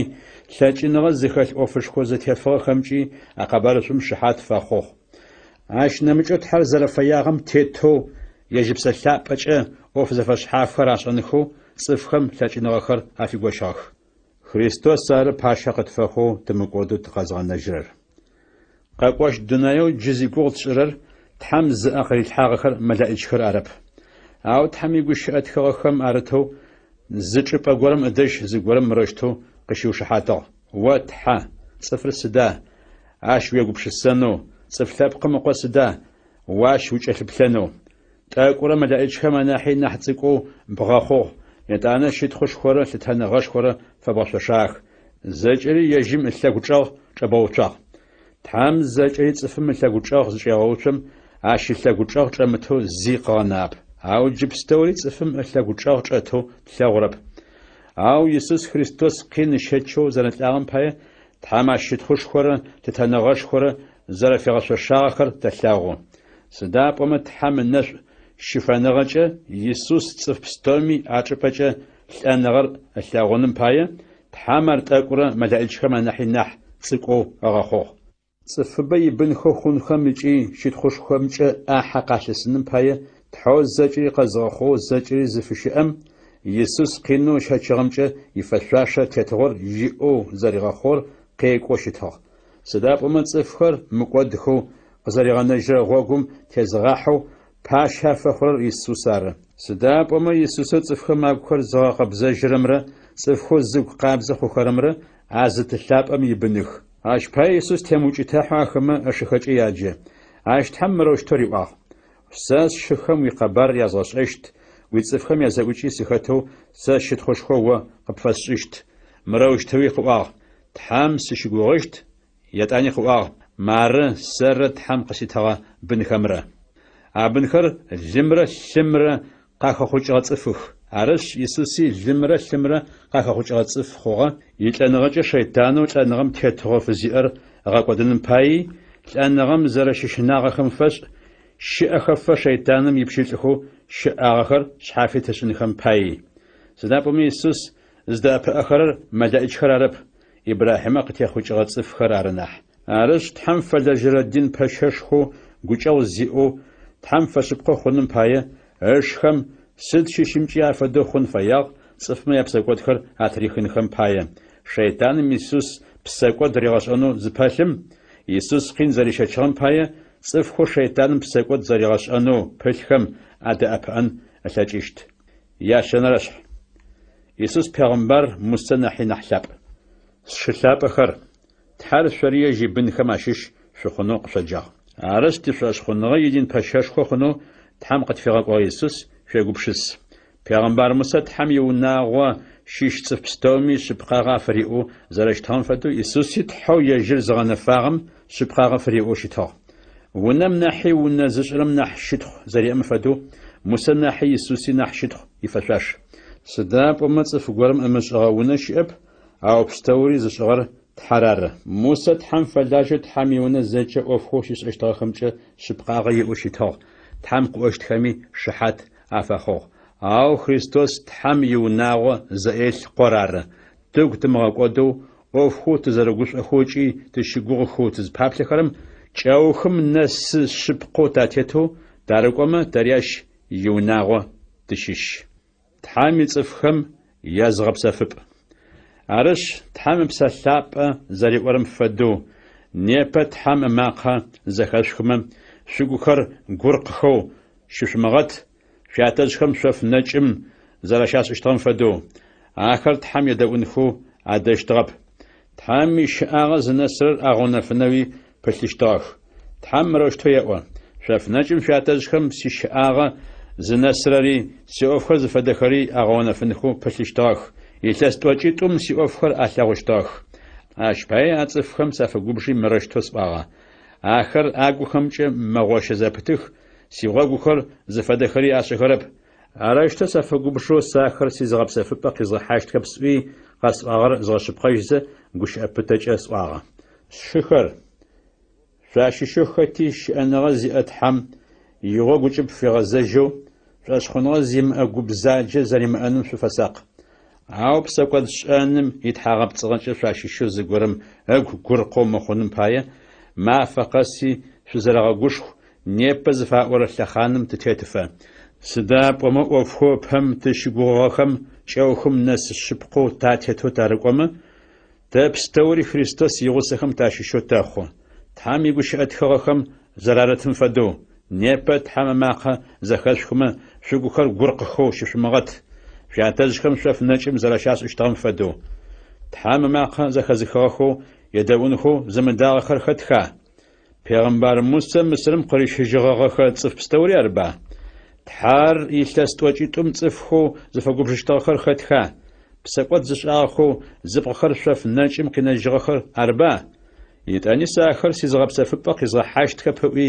лъэкӏыныгъэ зыхэлъ ӏофышхо зэтефыгъэхэмкӏи а къэбарышӏум шыхьат фэхъугъ. Ащ нэмыкӏэу Тхьэр зэрэфэягъэм тетэу ежь Ыпсэ Лъапӏэкӏэ ӏоф зэфэшъхьафхэр ашӏэнхэу цӏыфхэм лъэкӏыныгъэхэр афигощыгъэх. Христос ары пащэ къытфэхъоу тымыкӏодэу тыкъэзгъэнэжьырэр. Къэкӏощт дунаеу джы зигугъу тшӏырэр Тхьэм зыӏэ къырилъхьагъэхэр мэлэӏичхэр арэп. Ау Тхьэм игущыӏэ тхыгъэхэм арытэу зы чӏыпӏэ горэм ыдэжь зыгорэм мырэущтэу къыщиушыхьатыгъ, О Тхьэ, цӏыфыр сыда, ащ уегупшысэнэу, цӏыф лъэпкъым ыкъо сыда, о ащ укӏэлъыплъэнэу? Тӏэкӏурэ мэлэӏичхэм анахьи нахь цӏыкӏоу бгъэхъугъ, етӏанэ щытхъушхорэ лъытэныгъэшхорэ фэбгъэшъошагъэх, зэкӏэри ежьым ылъэгу чӏэгъ чӏэбгъэуцуагъ. Тхьэм зэкӏэри цӏыфым ылъэгу чӏэгъ зычӏегъэуцом, ащ ылъэгу чӏэгъ чӏэмытэу зи къыгъэнагъэп. Ау джы пстэури цӏыфым ылъэгу чӏэгъ чӏэтэу тлъэгъурэп. Ау Исус Христос къин ыщэчэу зэрэлӏагъэм пае Тхьэм ащ щытхъушхорэ лъытэныгъэшхорэ зэрэфигъэшъошагъэхэр тэлъэгъу. Сыда пӏомэ Тхьэм ынэшӏу щыфэныгъэкӏэ Исус цӏыф пстэуми ачӏыпӏэкӏэ лӏэныгъэр ылъэгъуным пае, Тхьэм ар тӏэкӏурэ мэлэӏичхэм анахьи нахь цӏыкӏоу ыгъэхъугъ. Цӏыфыбэ ибынхэу хъунхэм ыкӏи щытхъушхомкӏэ ӏахьэ къалъысыным пае Тхьэу зэкӏэри къэзыгъэхъугъэу зэкӏэри зыфыщыӏэм Исус къинэу ыщэчыгъэмкӏэ ифэшъуашэ тетыгъор иӏэу зэригъэхъугъэр къекӏоу щытыгъ. Сыда пӏомэ цӏыфхэр мыкӏодхэу къызэригъэнэжьырэ гъогум тезыгъахьэу пащэ афэхъурэр Исус ары. Сыда пӏомэ Исусэу цӏыфхэм агухэр зыгъэкъэбзэжьырэмрэ цӏыфхэу зыгу къабзэ хъухэрэмрэ а зы Ты лъапӏэм ибыных. Ащ пае Исус темыукӏытахьэу ахэмэ ышыхэкӏэ яджэ. Ащ Тхьэм мырэущтэу риӏуагъ, Сэ сшыхэм уикъэбар язгъэшӏэщт, уицӏыфхэм язэӏукӏи сыхэтэу сэ щытхъушхо о къыпфэсшӏыщт. Мырэущтэуи къыӏуагъ, Тхьэм сыщыгугъыщт, етӏани къыӏуагъ, Мары, сэррэ Тхьэм къыситыгъэ бынхэмрэ. А бынхэр лымрэ лъымрэ къахэхъукӏыгъэ цӏыфых. Арышъ, Исуси лымрэ лъымрэ къахэхъукӏыгъэ цӏыф хъугъэ, илӏэныгъэкӏэ шэйтанэу лӏэныгъэм тетыгъо фызиӏэр ыгъэкӏодыным паий, лӏэныгъэм зэрэщыщынагъэхэм фэшӏ, щэӏэхэфэ шэйтаным ипщылӏхэу щыӏагъэхэр шъхьафит ышӏынхэм паий. Сыда пӏомэ Исус зыдэӏэпыӏэхэрэр мэлэӏичхэр арэп, Ибрахьимэ къытехъукӏыгъэ цӏыфхэр ары нахь. Арышъ, Тхьэм фэлэжьэрэ дин пэщэшхоу гукӏэгъу зиӏэу, Тхьэм фэшъыпкъэ хъуным пае, ышхэм сыд щыщымкӏи афэдэу хъун фэягъ, цӏыфмэ япсэкӏодхэр атырихынхэм пае. Шэйтаным Исус псэкӏод ригъэшӏэнэу зыпэлъым, Исус къин зэрищэчыгъэм пае, цӏыфхэу шэйтаным псэкӏод зэригъэшӏэнэу пылъхэм адэӏэпыӏэн ылъэкӏыщт. Ящэнэрэшъхь. Исус пегъымбар Мусэ нахьи нахь лъапӏ. Сшы лъапӏэхэр, Тхьэр шъори ежь ибынхэм ащыщ шъухъунэу къышъоджагъ. Арышъ, тишӏошъхъуныгъэ идин пэщэшхо хъунэу Тхьэм къытфигъэкӏогъэ Исус шъуегупшыс. Пегъымбар Мусэ Тхьэм иунагъо щыщ цӏыф пстэуми шъыпкъагъэ афыриӏэу зэрэщытыгъэм фэдэу Исуси Тхьэу ежьыр зыгъэнэфагъэм шъыпкъагъэ фыриӏэу щытыгъ. Унэм нахьи унэ зышӏырэм нахь щытхъу зэриӏэм фэдэу, Мусэ нахьи Исуси нахь щытхъу ифэшъуаш. Сыда пӏомэ цӏыф горэм ымышӏыгъэ унэ щыӏэп, ау пстэури зышӏыгъэр Тхьэр ары. Мусэ Тхьэм фэлажьэу Тхьэм иунэ зэкӏэ ӏофхэу щишӏэщтыгъэхэмкӏэ шъыпкъагъэ иӏэу щытыгъ, Тхьэм къыӏощтхэми шыхьат афэхъугъ. Ау Христос Тхьэм иунагъо зэӏелъ Къор ары. Тыгу тымыгъэкӏодэу, ӏофхэу тызэрэгушӏохэу ыкӏи тыщыгугъыхэу тызпаплъэхэрэм кӏэухым нэсы шъыпкъэу татетэу тарыкӏомэ, тэри ащ иунагъо тыщыщ. Тхьэм ицӏыфхэм языгъэпсэфыпӏ. Арышъ, Тхьэм Ыпсэ Лъапӏэ зэриӏорэм фэдэу, непэ Тхьэм ымакъэ зэхэшъухымэ, шъугухэр гуркъхэу щышъумыгъэт, шъуятэжъхэм шъоф нэкӏым зэрэщашӏыщтыгъэм фэдэу. Ахэр Тхьэм едэӏунхэу адэщтыгъэп. Тхьэм ищыӏагъэ зынэсырэр агъэунэфынэуи пылъыщтыгъэх. Тхьэм мырэущтэу еӏо, Шъоф нэкӏым шъуятэжъхэм сищыӏагъэ зынэсырэри, сиӏофхэр зыфэдэхэри агъэунэфынхэу пылъыщтыгъэх, илъэс тӏокӏитӏум сиӏофхэр алъэгъущтыгъэх. Ащ пае а цӏыфхэм сафэгубжи мырэущтэу сӏуагъэ, Ахэр агухэмкӏэ мэгъощэ зэпытых, сигъогухэр зыфэдэхэри ашӏэхэрэп. Арэущтэу сафэгубжэу сэ ахэр сизыгъэпсэфыпӏэ къизгъэхьащтхэп сӏуи, къэсӏуагъэр згъэшъыпкъэжьзэ, гущыӏэ пытэкӏэ сӏуагъэ. Сшыхэр, шъуащыщэу хэти щыӏэныгъэ зиӏэ Тхьэм игъогу ыкӏыб фигъэзэжьэу, Шӏошъхъуныгъэ зимыӏэ гу бзаджэ зэримыӏэным шъуфэсакъ. Ау псэкӏодшӏэным итхьагъэпцӏыгъэкӏэ шъуащыщэу зыгорэм ыгу гуркъэу мыхъуным пае, мафэ къэси шъузэрэгъэгушху, непэ зыфаӏорэ лъэхъаным тытетыфэ. Сыда пӏомэ ӏофхэу ыпэм тызщыгугъыгъэхэм кӏэухым нэс шъыпкъэу татетэу тарыкӏомэ, тэ пстэури Христос игъусэхэм тащыщэу тэхъу. Тхьэм игущыӏэ тхыгъэхэм зэрарытым фэдэу, Непэ Тхьэм ымакъэ зэхэшъухымэ, шъугухэр гуркъхэу щышъумыгъэт, шъуятэжъхэм шъоф нэкӏым зэрэщашӏыщтыгъэм фэдэу. Тхьэм ымакъэ зэхэзыхыгъэхэу едэӏунхэу зымыдагъэхэр хэтха? Пегъымбар Мусэ Мысырым къырищыжьыгъэгъэхэ цӏыф пстэури арыба? Тхьэр илъэс тӏокӏитӏум цӏыфхэу зыфэгубжыщтыгъэхэр хэтха? Псэкӏод зышӏагъэхэу зыпкъыхэр шъоф нэкӏым къинэжьыгъэхэр арыба? Етӏани сэ ахэр сизыгъэпсэфыпӏэ къизгъэхьащтхэп ыӏуи,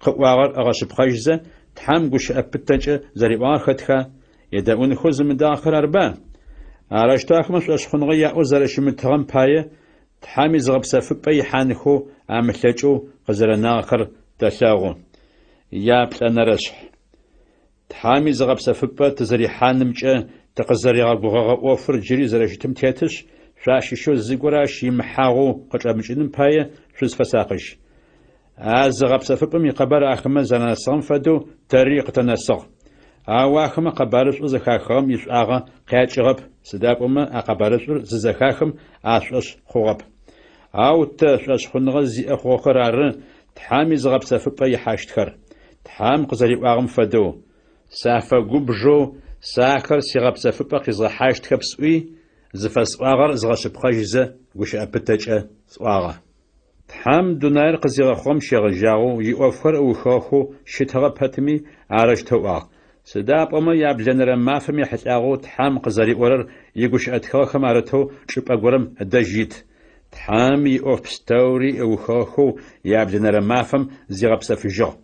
къыӏуагъэр ыгъэшъыпкъэжьзэ, Тхьэм гущыӏэ пытэкӏэ зэриӏуагъэр хэтха? Едэӏунхэу зымыдагъэхэр арыба? Арэущтэу ахэмэ шӏошъхъуныгъэ яӏэу зэрэщымытыгъэм пае, Тхьэм изыгъэпсэфыпӏэ ихьанхэу амылъэкӏэу къызэрэнагъэхэр тэлъэгъу. Яплӏэнэрэшъхь. Тхьэм изыгъэпсэфыпӏэ тызэрихьанымкӏэ тыкъызэригъэгугъэгъэ ӏофыр джыри зэрэщытым тетышъ, шъуащыщэу зыгорэ ащ имыхьагъэу къычӏэмыкӏыным пае шъузфэсакъыжь. А зыгъэпсэфыпӏэм икъэбар ахэмэ зэранэсыгъэм фэдэу тэри къытэнэсыгъ. Ау ахэмэ къэбарышӏоу зэхахыгъэм ишӏуагъэ къякӏыгъэп, сыда пӏомэ а къэбарышӏур зызэхахым ашӏошъ хъугъэп. Ау тэ, шӏошъхъуныгъэ зиӏэ хъугъэхэр ары, Тхьэм изыгъэпсэфыпӏэ ихьащтхэр. Тхьэм къызэриӏуагъэм фэдэу, Сафэгубжэу сэ ахэр сигъэпсэфыпӏэ къизгъэхьащтхэп сӏуи, зыфэсӏуагъэр згъэшъыпкъэжьызэ гущыӏэ пытэкӏэ сӏуагъэ. Тхьэм дунаир къызигъэхъугъэм щегъэжьагъэу иӏофхэр ыухыгъэхэу щытыгъэ пэтми, арэущтэу ыӏуагъ. Сыда пӏомэ яблэнэрэ мафэм ехьылӏагъэу Тхьэм къызэриӏорэр игущыӏэ тхыгъэхэм арытэу чӏыпӏэ горэм ыдэжь ит. Тхьэм иӏоф пстэури ыухыгъэхэу яблэнэрэ мафэм зигъэпсэфыжьыгъ.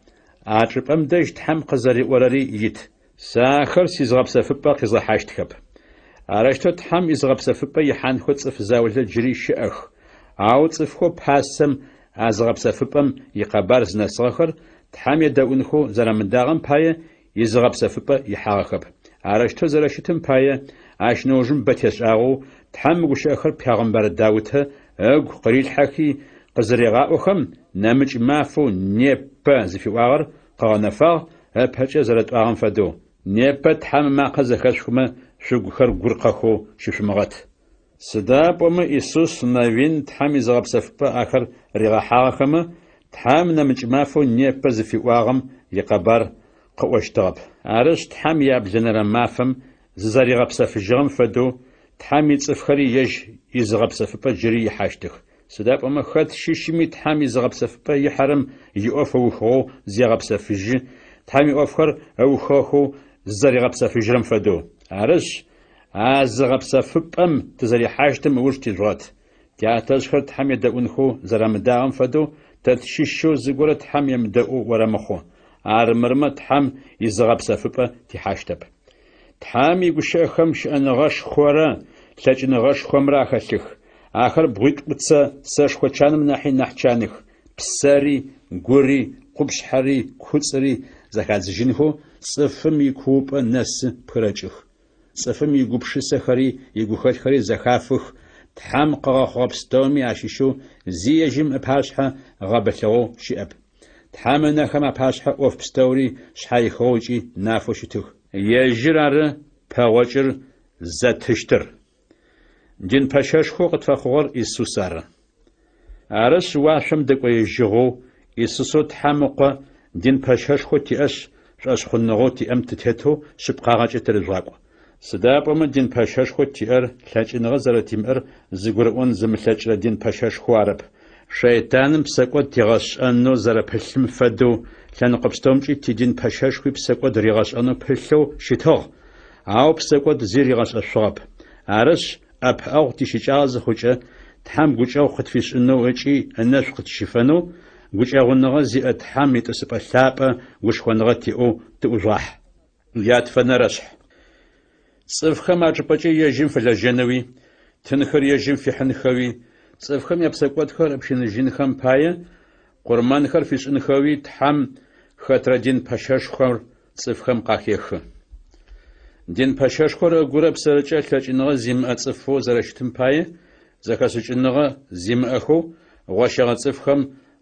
А чӏыпӏэм дэжь Тхьэм къызэриӏорэри ит. Сэ ахэр сизыгъэпсэфыпӏэ къизгъэхьащтхэп. Арэущтэу Тхьэм изыгъэпсэфыпӏэ ихьанхэу цӏыф заулэ джыри щыӏэх. Ау цӏыфхэу пасэм а зыгъэпсэфыпӏэм икъэбар зынэсыгъэхэр Тхьэм едэӏунхэу зэрамыдагъэм пае изыгъэпсэфыпӏэ ихьагъэхэп. Арэущтэу зэрэщытым пае, ащ нэужым бэ тешӏагъэу Тхьэм мы гущыӏэхэр пегъымбар Даутэ ыгу къырилъхьэхи къызырегъаӏохэм, нэмыкӏ мафэу непэ зыфиӏуагъэр къыгъэнэфагъ, ыпэкӏэ зэрэтӏуагъэм фэдэу, непэ Тхьэм ымакъэ зэхэшъухымэ, шъугухэр гуркъэхэу щышъумыгъэт. Сыда пӏомэ Исус Навин Тхьэм изыгъэпсэфыпӏэ ахэр ригъэхьагъэхэмэ, Тхьэм нэмыкӏ мафэу непэ зыфиӏуагъэм икъэбар къыӏощтыгъэп. Арышъ, Тхьэм яблэнэрэ мафэм зызэригъэпсэфыжьыгъэм фэдэу, Тхьэм ицӏыфхэри ежь изыгъэпсэфыпӏэ джыри ихьащтых. Сыда пӏомэ хэт щыщми Тхьэм изыгъэпсэфыпӏэ ихьэрэм иӏоф ыухыгъэу зегъэпсэфыжьы, Тхьэм иӏофхэр ыухыгъэхэу зызэригъэпсэфыжьырэм фэдэу. Арышъ, а зыгъэпсэфыпӏэм тызэрихьащтым ыуж тижъугъэт. Тятэжъхэр Тхьэм едэӏунхэу зэрамыдагъэм фэдэу, тэ тщыщэу зыгорэ Тхьэм емыдэӏоу орэмыхъу. Армырмэ Тхьэм изыгъэпсэфыпӏэ тихьащтэп. Тхьэм игущыӏэхэм щыӏэныгъэшхорэ лъэкӏыныгъэшхомрэ ахэлъых. Ахэр бгъуитӏуцэ сэшхо чаным нахьи нахь чаных, псэри, гури, къупшъхьэри, куцӏыри зэхадзыжьынхэу цӏыфым икуупӏэ нэсы пхырэкӏых. Цӏыфым игупшысэхэри игухэлъхэри зэхафых, Тхьэм къыгъэхъугъэ пстэуми ащыщэу зи ежьым ыпашъхьэ гъэбылъыгъэу щыӏэп. Тхьэм ынэхэм апашъхьэ ӏоф пстэури шъхьаихыгъэу ыкӏи нафэу щытых. Ежьыр ары пэгъокӏыр зэтыщтыр. Дин пэщэшхоу къытфэхъугъэр Исус ары. Арышъ, уашъом дэкӏоежьыгъэу, Исусэу Тхьэм Ыкъо дин пэщэшхоу тиӏэшъ, шӏошъхъуныгъэу тиӏэм тытетэу шъыпкъагъэкӏэ тырыжъугъакӏу. Сыда пӏомэ дин пэщэшхоу тиӏэр лъэкӏыныгъэ зэрэтимыӏэр зыгурыӏон зымылъэкӏырэ дин пэщэшхоу арэп. Шэйтаным псэкӏод тигъэшӏэнэу зэрэпылъым фэдэу, лъэныкъо пстэумкӏи тидин пэщэшхуи псэкӏод ригъэшӏэнэу пылъэу щытыгъ, ау псэкӏод зи ригъэшӏэшъугъэп. Арышъ, ӏэпыӏэгъу тищыкӏагъэ зыхъукӏэ, Тхьэм гукӏэгъу къытфишӏынэу ыкӏи ынэшӏу къытщифэнэу, гукӏэгъуныгъэ зиӏэ Тхьэм итӏысыпӏэ лъапӏэ гушхоныгъэ тиӏэу тыӏужъугъахь. Ятфэнэрэшъхь. Цӏыфхэм ачӏыпӏэкӏэ ежьым фэлэжьэнэуи, тынхэр ежьым фихьынхэуи, цӏыфхэм япсэкӏодхэр ыпщыныжьынхэм пае, къурмэнхэр фишӏынхэуи Тхьэм хэтрэ дин пэщэшхор цӏыфхэм къахехы. Дин пэщэшхор ыгурэ ыпсэрэкӏэ лъэкӏыныгъэ зимыӏэ цӏыфэу зэрэщытым пае, зэхэшӏыкӏыныгъэ зимыӏэхэу гъощэгъэ цӏыфхэм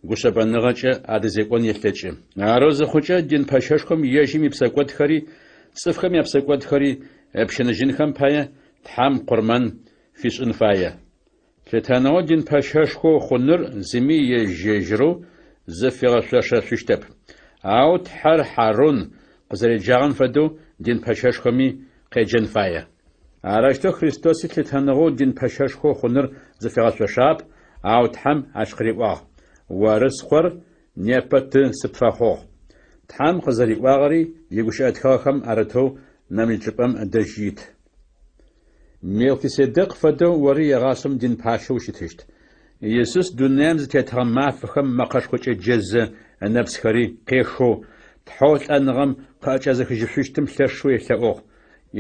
гушъэбэныгъэкӏэ адэзекӏон елъэкӏы. Арэу зыхъукӏэ, дин пэщэшхом ежьым ипсэкӏодхэри цӏыфхэм япсэкӏодхэри ыпщыныжьынхэм пае, Тхьэм къурмэн фишӏын фае. Лъытэныгъэу дин пэщэшхо хъуныр зыми ежь-ежьырэу зыфигъэшъошэшъущтэп. Ау Тхьэр Хьарун къызэреджагъэм фэдэу дин пэщэшхоми къеджэн фае. Арэущтэу Христоси лъытэныгъэу дин пэщэшхо хъуныр зыфигъэшъошагъэп, ау Тхьэм ащ къыриӏуагъ: Оры Скъор, непэ Ты сыпфэхъугъ. Тхьэм къызэриӏуагъэри игущыӏэ тхыгъэхэм арытэу нэмыкӏ чӏыпӏэм ыдэжь ит. Мелхиседекъ фэдэу ори егъашӏэм дин пащэу ущытыщт. Исус дунаим зытетыгъэ мафэхэм мэкъэшхокӏэ джэзэ ынэпсхэри къехэу, Тхьэу лӏэныгъэм къыӏэкӏэзыхыжьышъущтым лъэшэу елъэӏугъ.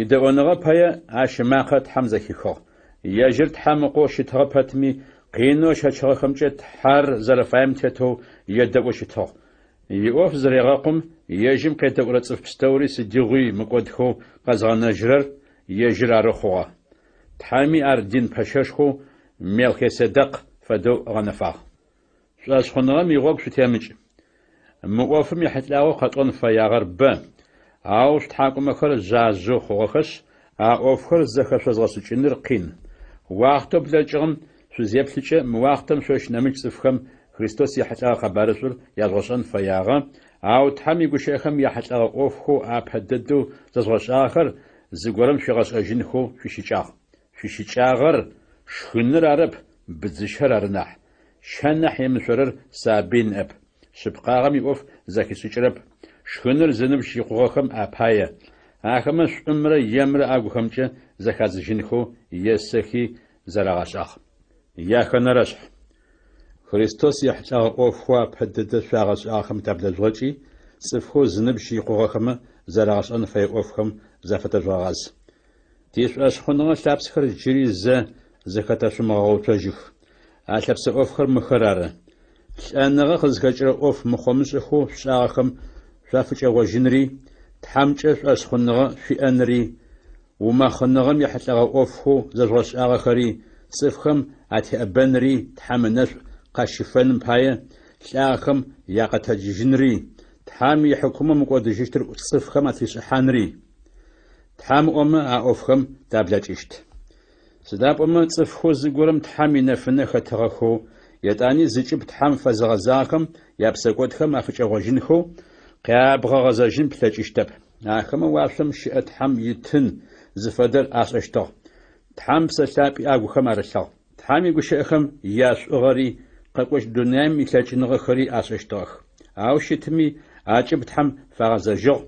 Идэӏоныгъэ пае ащ ымакъэ Тхьэм зэхихыгъ. Ежьыр Тхьэм Ыкъоу щытыгъэ пэтми, къинэу ыщэчыгъэхэмкӏэ Тхьэр зэрэфаем тетэу едэӏоу щытыгъ. Иӏоф зырегъэкъум, ежьым къедэӏурэ цӏыф пстэури сыдигъуи мыкӏодхэу къэзгъэнэжьырэр ежьыр ары хъугъэ. Тхьэми ар дин пэщэшхоу Мелхиседекъ фэдэу ыгъэнэфагъ. Шӏошъхъуныгъэм игъогу шъутемыкӏ. Мы ӏофым ехьылӏагъэу къэтӏон фэягъэр бэ, ау шъутхьакӏумэхэр жъажъэу хъугъэхэшъ, а ӏофхэр зэхэшъозгъэшӏыкӏыныр къин. Уахътэу блэкӏыгъэм шъузеплъыкӏэ, мы уахътэм шъощ нэмыкӏ цӏыфхэм Христос ехьылӏэгъэ къэбарышӏур яжъугъэшӏэн фэягъэ, ау Тхьэм игущыӏэхэм яхьылӏэгъэ ӏофхэу апэ дэдэу зэжъугъэшӏагъэхэр зыгорэм шъуигъэшӏэжьынхэу шъуищыкӏагъ. Шъуищыкӏагъэр шхыныр арэп, быдзыщэр ары нахь. Щэ нахь емышъорэр сабый ныӏэп, шъыпкъагъэм иӏоф зэхишӏыкӏырэп, шхыныр зыныбжь икъугъэхэм апае, ахэмэ шӏумрэ емрэ агухэмкӏэ зэхадзыжьынхэу есэхи зэрагъэшӏагъ. Яхэнэрэшъхь. Христос ехьылӏэгъэ ӏофхэу апэ дэдэ шъуагъэшӏагъэхэм таблэжъугъэкӏи, цӏыфхэу зыныбжь икъугъэхэмэ зэрагъэшӏэн фэе ӏофхэм зафэтэжъугъэгъаз. Тишӏошъхъуныгъэ лъапсэхэр джыри зэ зэхэтэшъумыгъэгъэуцожьых. А лъэпсэ ӏофхэр мыхэр ары. Лӏэныгъэ къызхэкӏырэ ӏоф мыхъомышӏэхэу шъушӏагъэхэм шъуафыкӏэгъожьынри, Тхьэмкӏэ шӏошъхъуныгъэ шъуиӏэнри, умэхъыныгъэм ехьылӏэгъэ ӏофхэу зэжъугъэшӏагъэхэри, цӏыфхэм атеӏэбэнри Тхьэм ынэшӏу къащыфэным пае, лӏагъэхэм якъэтэджыжьынри, Тхьэм ихьыкумэу мыкӏодыжьыщтыр цӏыфхэм атришӏыхьанри. Тхьэм ыӏомэ, а ӏофхэм таблэкӏыщт. Сыда пӏомэ цӏыфхэу зыгорэм Тхьэм инэфынэ хэтыгъэхэу, етӏани зыкӏыб Тхьэм фэзыгъэзагъэхэм япсэкӏодхэм афыкӏэгъожьынхэу къябгъэгъэзэжьын плъэкӏыщтэп. Ахэмэ уашъом щыӏэ Тхьэм итын зыфэдэр ашӏэщтыгъ. Тхьэм Псэ Лъапӏи агухэм арылъыгъ. Тхьэм игущыӏэхэм яшӏугъэри, къэкӏощт дунаим илъэкӏыныгъэхэри ашӏэщтыгъэх. Ау щытми, акӏыб Тхьэм фагъэзэжьыгъ,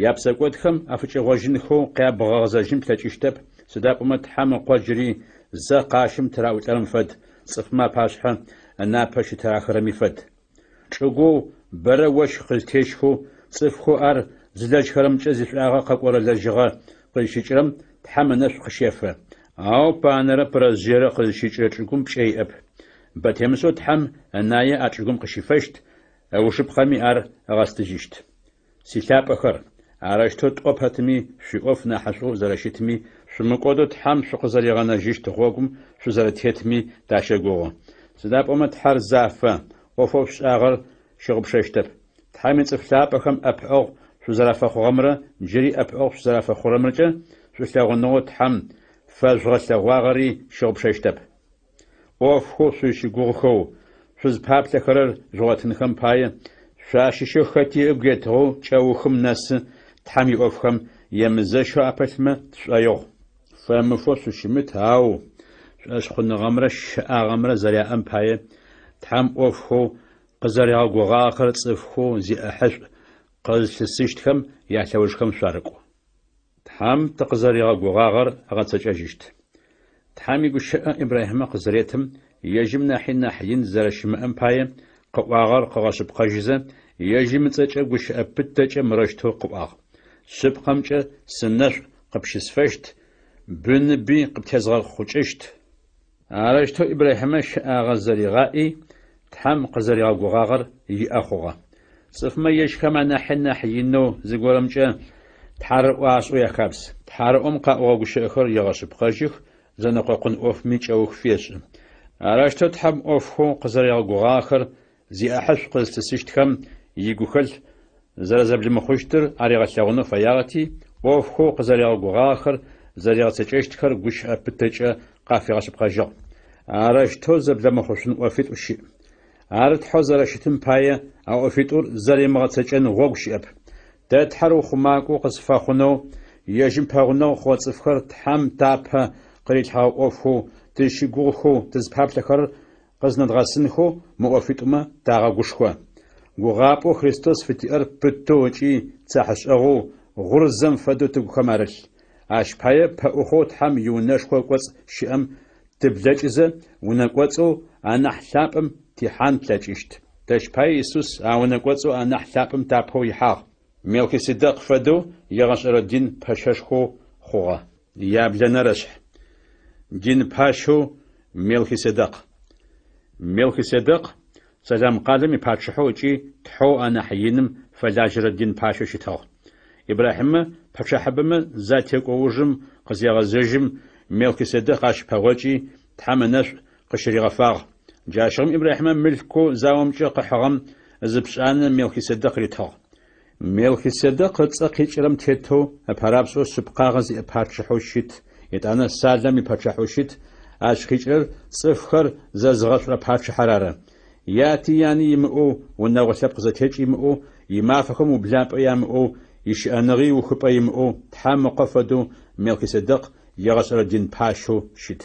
япсэкӏодхэм афыкӏэгъожьынхэу къябгъэгъэзэжьын плъэкӏыщтэп, сыда пӏомэ Тхьэм Ыкъо джыри зэ къащым тыраӏулӏэрэм фэд, цӏыфмэ апашъхьэ ынапэ щытырахырэми фэд. Чӏыгоу бэрэ ощх къызтещхэу, цӏыфхэу ар зылэжьхэрэмкӏэ зишӏуагъэ къэкӏорэ лэжьыгъэ къызщыкӏырэм Тхьэм ынэшӏу къыщефэ. Ау панэрэ пырэжъыерэ къызщыкӏырэ чӏыгум пкӏэ иӏэп. Бэ темышӏэу Тхьэм ынае а чӏыгум къыщифэщт, ыужыпкъэми ар ыгъэстыжьыщт. Силъапӏэхэр, арэущтэу тӏо пэтми, шъуиӏоф нахьышӏоу зэрэщытми, шъумыкӏодэу Тхьэм шъукъызэригъэнэжьыщт гъогум шъузэрэтетми тащэгугъы. Сыда пӏомэ Тхьэр зафэ, ӏофэу шъушӏагъэр щыгъупшэщтэп. Тхьэм ицӏыф лъапӏэхэм ӏэпыӏэгъу шъузэрафэхъугъэмрэ джыри ӏэпыӏэгъу шъузэрафэхъурэмрэкӏэ шӏулъэгъуныгъэу Тхьэм фэжъугъэлъэгъуагъэри щыгъупшэщтэп. ӏофхэу шъузщыгугъыхэу, шъузпаплъэхэрэр жъугъотынхэм пае, шъуащыщэу хэти ыгу етыгъэу кӏэухым нэсы Тхьэм иӏофхэм емызэщэу апылъмэ тшӏоигъу. Фэмыфэу шъущымыт, ау шӏошъхъуныгъэмрэ щэӏагъэмрэ зэряӏэм пае Тхьэм ӏофхэу къызэригъэгугъагъэхэр цӏыфхэу зиӏэхьышӏу къызлъысыщтхэм ялъэужхэм шъуарыкӏу. Тхьэм тыкъызэригъэгугъагъэр ыгъэцэкӏэжьыщт. Тхьэм игущыӏэ Ибрахьимэ къызыретым, ежьым нахьи нахь ин зэрэщымыӏэм пае, къыӏуагъэр къыгъэшъыпкъэжьызэ, ежьым ыцӏэкӏэ гущыӏэ пытэкӏэ мырэущтэу къыӏуагъ: Шъыпкъэмкӏэ сынэшӏу къыпщысфэщт, быныби къыптезгъэхъукӏыщт. Арэущтэу Ибрахьимэ щэӏагъэ зэригъаӏи, Тхьэм къызэригъэгугъагъэр иӏэ хъугъэ. Цӏыфмэ ежьхэм анахьи нахь инэу зыгорэмкӏэ тхьарыӏо ашӏэу яхабз. Тхьарыӏом къаӏогъэ гущыӏэхэр егъэшъыпкъэжьых, зэнэкъокъун ӏофми кӏэух фешӏы. Арэущтэу Тхьэм ӏофхэу къызэригъэгугъагъэхэр зиӏахьышӏу къызлъысыщтхэм игухэлъ зэрэзэблимыхъущтыр аригъэлъэгъунэу фэягъэти, ӏофхэу къызэригъэгугъагъэхэр зэригъэцэкӏэщтхэр гущыӏэ пытэкӏэ къафигъэшъыпкъэжьыгъ. Арэущтэу зэблэмыхъушъун ӏофитӏу щыӏ. Ар Тхьэу зэрэщытым пае а ӏофитӏур зэримыгъэцэкӏэн гъогу щыӏэп. Тэ Тхьэр ухъумакӏоу къытфэхъунэу, ежьым пэгъунэгъу хъугъэ цӏыфхэр Тхьэм тапэ къырилъхьэгъэ ӏофхэу тызщыгугъыхэу тызпаплъэхэрэр къызнэдгъэсынхэу мы ӏофитӏумэ тагъэгушхо. Гугъапӏэу Христос фытиӏэр пытэу ыкӏи цахьышӏэгъоу, гъурзэм фэдэу тыгухэм арылъ. Ащ пае пэӏухъоу Тхьэм иунэшхо ыкӏоцӏ щыӏэм тыблэкӏызэ, унэ кӏоцӏэу анахь лъапӏэм тихьан тлъэкӏыщт. Тэщ пае Исус а унэ кӏоцӏэу анахь лъапӏэм тапэу ихьагъ. Мелхиседекъ фэдэу егъэшӏэрэ дин пэщэшхоу хъугъэ. Яблэнэрэшъхь. Дин пащэу Мелхиседекъ. Мелхиседекъ Сэлам къалэм ипачъыхьэу ыкӏи Тхьэу анахь иным фэлажьэрэ дин пащэу щытыгъ. Ибрахьимэ пэчъахьыбэмэ затекӏо ужым къызегъэзэжьым, Мелхиседекъ ащ пэгъокӏи, Тхьэм ынэшӏу къыщыригъэфагъ. Джащыгъум Ибрахьимэ мылъкоу заомкӏэ къыхьыгъэм ызыпшӏанэ Мелхиседекъ ритыгъ. Мелхиседекъ ыцӏэ къикӏырэм тетэу ыпэрапшӏэу шъыпкъагъэ зиӏэ пачъыхьэу щыт, етӏанэ Салэм ипачъыхьэу щыт, ащ къикӏырэр цӏыфхэр зэзыгъэшӏурэ пачъыхьэр ары. Яти яни имыӏэу, унэгъо лъэпкъ зэтекӏ имыӏэу, имафэхэм ублапӏэ ямыӏэу, ищыӏэныгъи ухыпӏэ имыӏэу Тхьэм Ыкъо фэдэу Мелхиседекъ егъэшӏэрэ дин пащэу щыт.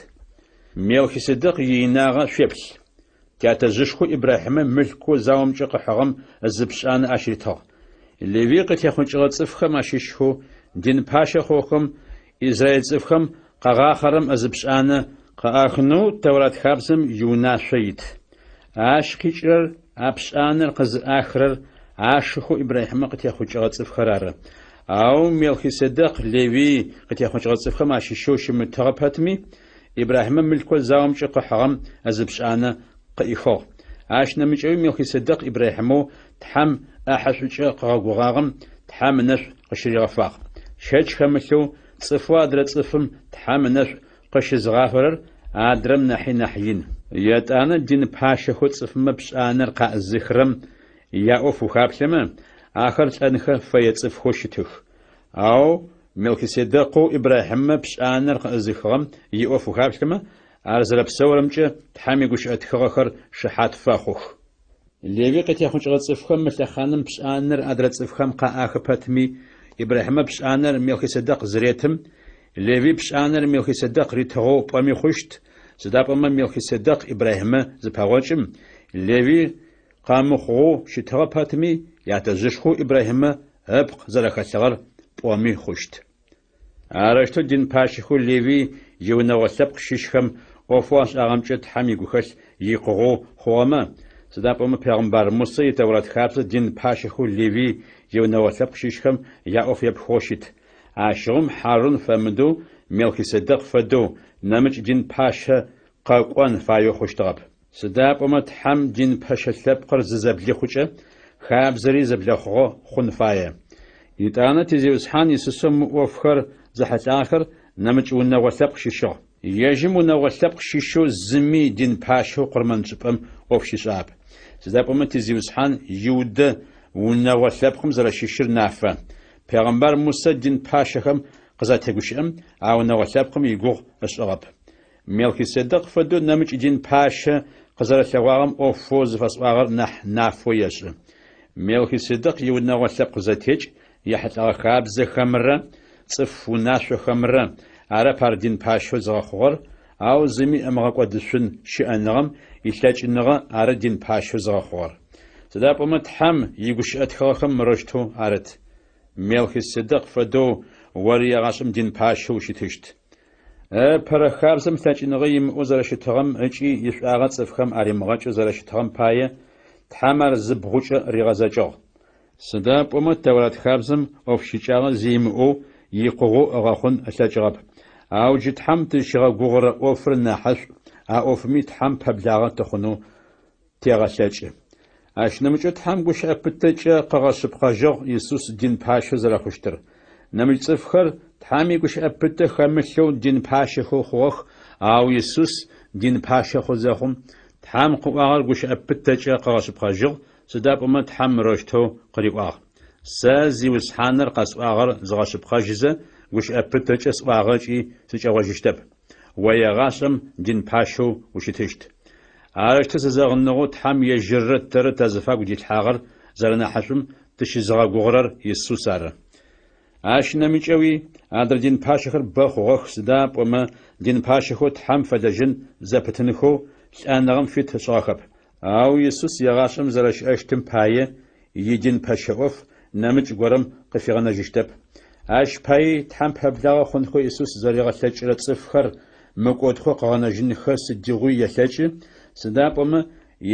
Мелхиседекъ иинагъэ шъуеплъ! Тятэжъышхоу Ибрахьимэ мылъкоу заомкӏэ къыхьыгъэм ызыпшӏанэ ащ ритыгъ. Левый къытехъукӏыгъэ цӏыфхэм ащыщхэу дин пащэ хъугъэхэм израиль цӏыфхэм къагъахъэрэм ызыпшӏанэ къыӏахынэу Тэурат хабзэм иунашъо ит. Ащ къикӏырэр а пшӏанэр къызыӏахырэр ашыхэу Ибрахьимэ къытехъукӏыгъэ цӏыфхэр ары. Ау Мелхиседекъ Левый къытехъукӏыгъэ цӏыфхэм ащыщэу щымытыгъэ пэтми, Ибрахьимэ мылъкоу заомкӏэ къыхьыгъэм ызыпшӏанэ къыӏихыгъ. Ащ нэмыкӏэуи Мелхиседекъ Ибрахьимэу Тхьэм ӏахьышӏукӏэ къыгъэгугъагъэм Тхьэм ынэшӏу къыщыригъэфагъ. Щэч хэмылъэу, цӏыфэу адрэ цӏыфым Тхьэм ынэшӏу къыщызыгъафэрэр адрэм нахьи нахь ин. Етӏанэ дин пащэхэу цӏыфмэ пшӏанэр къаӏызыхырэм яӏоф ухаплъэмэ, ахэр лӏэнхэ фэе цӏыфхэу щытых. Ау Мелхиседекъэу Ибрахьимэ пшӏанэр къыӏызыхыгъэм иӏоф ухаплъэмэ, ар зэрэпсэурэмкӏэ Тхьэм игущыӏэ тхыгъэхэр шыхьат фэхъух. Левый къытехъукӏыгъэ цӏыфхэм мы лъэхъаным пшӏанэр адрэ цӏыфхэм къаӏахы пэтми, Ибрахьимэ пшӏанэр Мелхиседекъ зыретым, Левый пшӏанэр Мелхиседекъ ритыгъэу пӏоми хъущт, сыда пӏомэ Мелхиседекъ Ибрахьимэ зыпэгъокӏым, Левый къэмыхъугъэу щытыгъэ пэтми, ятэжъышхоу Ибрахьимэ ыпкъ зэрэхэлъыгъэр пӏоми хъущт. Арэущтэу дин пащэхэу Левый иунэгъо лъэпкъ щыщхэм ӏофэу ашӏагъэмкӏэ Тхьэм игухэлъ икъугъэу хъугъэмэ, сыда пӏомэ пегъымбар Мусэ и Тэурат хабзэ дин пащэхэу Левый иунэгъо лъэпкъ щыщхэм яӏоф епхыгъэу щыт, ащыгъум Хьарун фэмыдэу Мелхиседекъ фэдэу нэмыкӏ дин пащэ къэкӏон фаеу хъущтыгъэп. Сыда пӏомэ Тхьэм дин пэщэ лъэпкъыр зызэблихъукӏэ, хабзэри зэблэхъугъэ хъун фае. Етӏанэ ти Зиусхьан Исусэу мы ӏофхэр зэхьылӏагъэхэр нэмыкӏ унэгъо лъэпкъ щыщыгъ. Ежьым унэгъо лъэпкъ щыщэу зыми дин пащэу къурмэншӏыпӏэм ӏоф щишӏагъэп. Сыда пӏомэ ти Зиусхьан Иудэ унэгъо лъэпкъым зэрэщыщыр нафэ. Пегъэмбар Мусэ дин пащэхэм къызатегущыӏэм, а унэгъо лъэпкъым игугъу ышӏыгъэп. Мелхиседекъ фэдэу нэмыкӏ дин пащэ къызэрэлъэгъуагъэм ӏофэу зыфэсӏуагъэр нахь нафэу ешӏы. Мелхиседекъ иунэгъо лъэпкъ зэтекӏ ехьылӏэгъэ хабзэхэмрэ цӏыф унашъохэмрэ арэп ар дин пащэу зыгъэхъугъэр, ау зыми ымыгъэкӏодышъун щыӏэныгъэм илъэкӏыныгъэ ары дин пащэу зыгъэхъугъэр. Сыда пӏомэ Тхьэм игущыӏэ тхыгъэхэм мырэущтэу арыт, Мелхиседекъ фэдэу ори егъашӏэм дин пащэу ущытыщт. Ыпэрэ хабзэм лъэкӏыныгъэ имыӏэу зэрэщытыгъэм ыкӏи ишӏуагъэ цӏыфхэм аримыгъэкӏэу зэрэщытыгъэм пае, Тхьэм ар зы бгъукӏэ ригъэзэкӏыгъ. Сыда пӏомэ Тэурат хабзэм ӏоф щыкӏагъэ зи имыӏэу, икъугъэу ыгъэхъун ылъэкӏыгъэп. Ау джы Тхьэм тызщигъэгугъырэ ӏофыр нахьышӏу, а ӏофыми Тхьэм пэблагъэ тыхъунэу тегъэлъэкӏы. Ащ нэмыкӏэу Тхьэм гущыӏэ пытэкӏэ къыгъэшъыпкъэжьыгъ Исус дин пащэу зэрэхъущтыр. Нэмыкӏ цӏыфхэр Тхьэм игущыӏэ пытэ хэмылъэу дин пащэхэу хъугъэх, ау Исус дин пащэ хъу зэхъум, Тхьэм къыӏуагъэр гущыӏэ пытэкӏэ къыгъэшъыпкъэжьыгъ, сыда пӏомэ Тхьэм мырэущтэу къыриӏуагъ: Сэ, Зиусхьаныр къэсӏуагъэр згъэшъыпкъэжьызэ, гущыӏэ пытэкӏэ сӏуагъэ ыкӏи сыкӏэгъожьыщтэп. О егъашӏэм дин пащэу ущытыщт. Арэущтэу зэзэгъыныгъэу Тхьэм ежьыррэ тэррэ тазыфагу дилъхьагъэр зэрэнахьышӏум тыщызыгъэгугъырэр Исус ары. Ащ нэмыкӏэуи адрэ дин пащэхэр бэ хъугъэх, сыда пӏомэ дин пащэхэу Тхьэм фэлэжьэн зэпытынхэу лӏэныгъэм фит ышӏыгъэхэп. Ау Исус егъашӏэм зэрэщыӏэщтым пае, идин пэщэ ӏоф нэмыкӏ горэм къыфигъэнэжьыщтэп. Ащ паий Тхьэм пэблагъэ хъунхэу Исус зэригъэлъэкӏырэ цӏыфхэр мыкӏодхэу къыгъэнэжьынхэ сыдигъуи елъэкӏы, сыда пӏомэ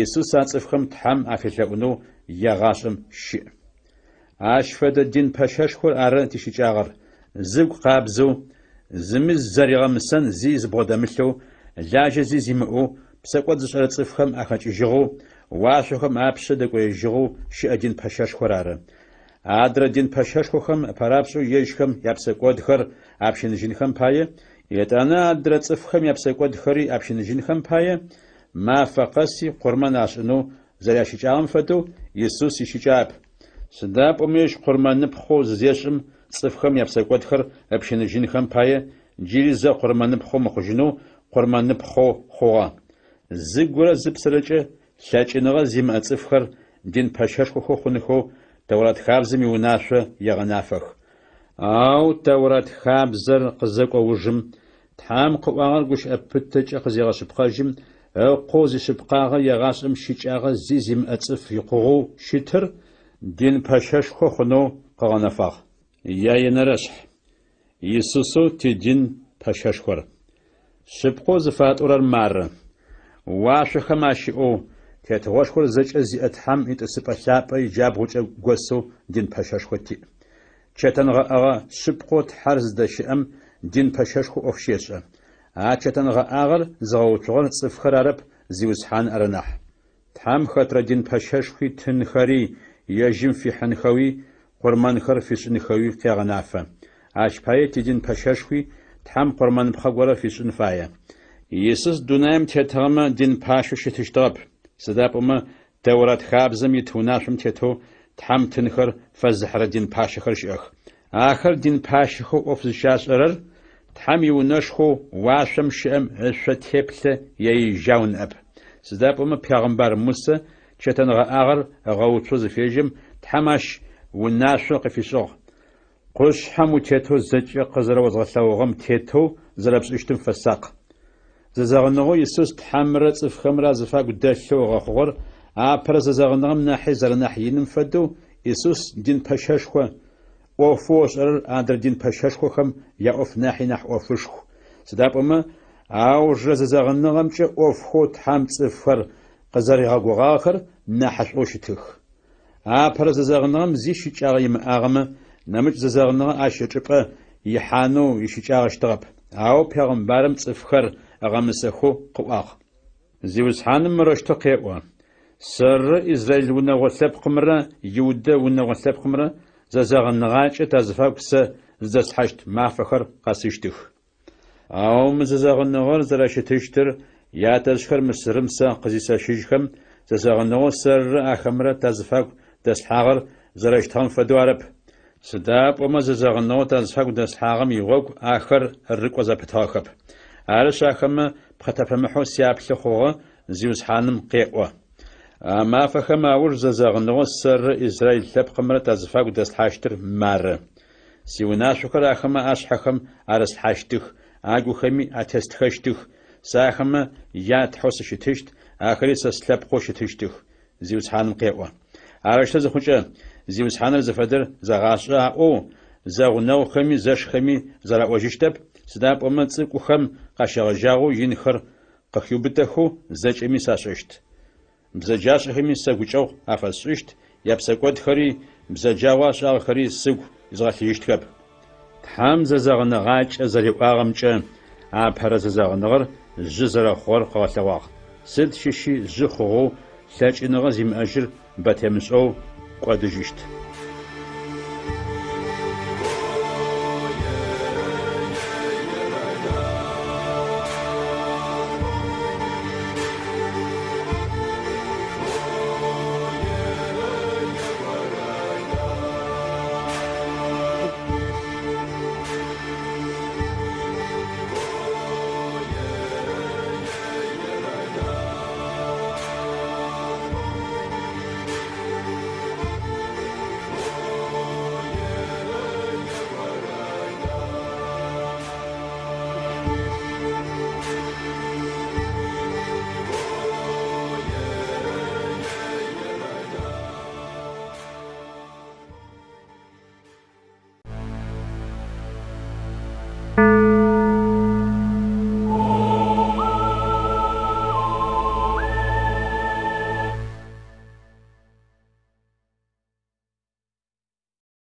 Исус а цӏыфхэм Тхьэм афелъэӏунэу егъашӏэм щыӏ. Ащ фэдэ дин пэщэшхор ары тищыкӏагъэр, зыгу къабзэу, зыми зэригъэмысэн зи зыбгъодэмылъэу, лажьэ зи зимыӏэу, псэкӏод зышӏэрэ цӏыфхэм ахэкӏыжьыгъэу, уашъохэм апшъэ дэкӏоежьыгъэу щыӏэ дин пэщэшхор ары. Адрэ дин пэщэшхохэм ыпэрапшӏэу ежьхэм япсэкӏодхэр апщыныжьынхэм пае, етӏанэ адрэ цӏыфхэм япсэкӏодхэри апщыныжьынхэм пае, мафэ къэси къурмэн ашӏынэу зэрящыкӏагъэм фэдэу, Исус ищыкӏагъэп. Сыда пӏомэ ежь къурмэныпхъэу зызешӏым, цӏыфхэм япсэкӏодхэр ыпщыныжьынхэм пае, джыри зэ къурмэныпхъэу мыхъужьынэу къурмэныпхъэу хъугъэ. Зыгурэ зыпсэрэкӏэ лъэкӏыныгъэ зимыӏэ цӏыфхэр дин пэщэшхохэу хъунхэу Тэурат хабзэм иунашъо егъэнафэх. Ау Тэурат хабзэр къызэкӏо ужым, Тхьэм къыӏуагъэр гущыӏэ пытэкӏэ къызегъэшъыпкъэжьым, Ыкъоу зишъыпкъагъэ егъашӏэм щыкӏагъэ зи зимыӏэ цӏыф икъугъэу щытыр дин пэщэшхо хъунэу къыгъэнэфагъ. Яенэрэшъхь. Исусэу тидин пэщэшхор. Шъыпкъэу зыфатӏорэр мары. Уашъохэм ащыӏэу, тетыгъошхор зэкӏэ зиӏэ Тхьэм итӏысыпӏэ лъапӏэ иджабгъукӏэ госэу дин пэщэшхо тиӏ. Чэтэнгъэӏэгъэ шъыпкъэу Тхьэр зыдэщыӏэм дин пэщэшхо ӏоф щешӏэ. А чэтэнгъэӏагъэр зыгъэуцугъэр цӏыфхэр арэп, Зиусхьаныр ары нахь. Тхьэм хэтрэ дин пэщэшхуи тынхэри ежьым фихьынхэуи, къурмэнхэр фишӏынхэуи къегъэнафэ. Ащ пае тидин пэщэшхуи Тхьэм къурмэныпхъэ горэ фишӏын фае. Исус дунаим тетыгъэмэ, дин пащэу щытыщтыгъэп, сыда пӏомэ Тэурат хабзэм ит унашъом тетэу Тхьэм тынхэр фэзыхьырэ дин пащэхэр щыӏэх. Ахэр дин пащэхэу ӏоф зыщашӏэрэр Тхьэм иунэшхоу уашъом щыӏэм ышъо теплъэ е ижьау ныӏэп. Сыда пӏомэ пегъымбар Мусэ чэтэнгъэӏагъэр ыгъэуцоу зыфежьэм, Тхьэм ащ унашъо къыфишӏыгъ, Къушъхьэм утетэу зэкӏэ къызэрэозгъэлъэгъугъэм тетэу зэрэпшӏыщтым фэсакъ. Зэзэгъыныгъэу Исус Тхьэмрэ цӏыфхэмрэ азыфагу дэлъэу ыгъэхъугъэр апэрэ зэзэгъыныгъэм нахьи зэрэнахь иным фэдэу, Исус дин пэщэшхо, ӏофэу ышӏэрэр адрэ дин пэщэшхохэм яӏоф нахьи нахь ӏофышху, сыда пӏомэ аужрэ зэзэгъыныгъэмкӏэ ӏофхэу Тхьэм цӏыфхэр къызэригъэгугъагъэхэр нахьышӏоу щытых. Апэрэ зэзэгъыныгъэм зи щыкӏагъэ имыӏагъэмэ, нэмыкӏ зэзэгъыныгъэ ащ ычӏыпӏэ ихьанэу ищыкӏагъэщтыгъэп. Ау пегъымбарым цӏыфхэр ыгъэмысэхэу къыӏуагъ. Зиусхьаным мырэущтэу къеӏо, Сэррэ Израил унэгъо лъэпкъымрэ Иудэ унэгъо лъэпкъымрэ зэзэгъыныгъакӏэ тазыфагу сэ зыдэслъхьащт мафэхэр къэсыщтых. Ау мы зэзэгъыныгъэр зэрэщытыщтыр ятэжъхэр Мысырым сэ къызисэщыжьхэм, зэзэгъыныгъэу сэррэ ахэмрэ тазыфагу дэслъхьагъэр зэрэщытыгъэм фэдэу арэп. Сыда пӏомэ зэзэгъыныгъэу тазыфагу дэслъхьагъэм игъогу ахэр рыкӏо зэпытыгъэхэп. Арышъ, ахэмэ пхъэтэпэмыхьэу сяплъы хъугъэ, Зиусхьаным къеӏо. А мафэхэм ауж зэзэгъыныгъэу сэррэ израил лъэпкъымрэ тазыфагу дэслъхьащтыр мары. Сиунашъохэр ахэмэ ашъхьэхэм арыслъхьащтых, агухэми атестхэщтых, сэ ахэмэ я Тхьэу сыщытыщт, ахэри сэ слъэпкъэу щытыщтых, Зиусхьаным къеӏо. Арэущтэу зыхъукӏэ, Зиусхьаныр зыфэдэр зэгъашӏэ аӏоу, зэгъунэгъухэми зэшхэми зэраӏожьыщтэп, сыда пӏомэ цӏыкӏухэм къащегъэжьагъэу инхэр къыхиубытэхэу зэкӏэми сашӏэщт. Бзэджашӏэхэми сэ гукӏэгъу афэсшӏыщт, япсэкӏодхэри, бзэджагъэу ашӏагъэхэри сыгу изгъэлъыжьыщтхэп. Тхьэм зэзэгъыныгъакӏэ зэриӏуагъэмкӏэ апэрэ зэзэгъыныгъэр жъы зэрэхъугъэр къыгъэлъэгъуагъ. Сыд щыщи жъы хъугъэу лъэкӏыныгъэ зимыӏэжьыр бэ темышӏэу кӏодыжьыщт.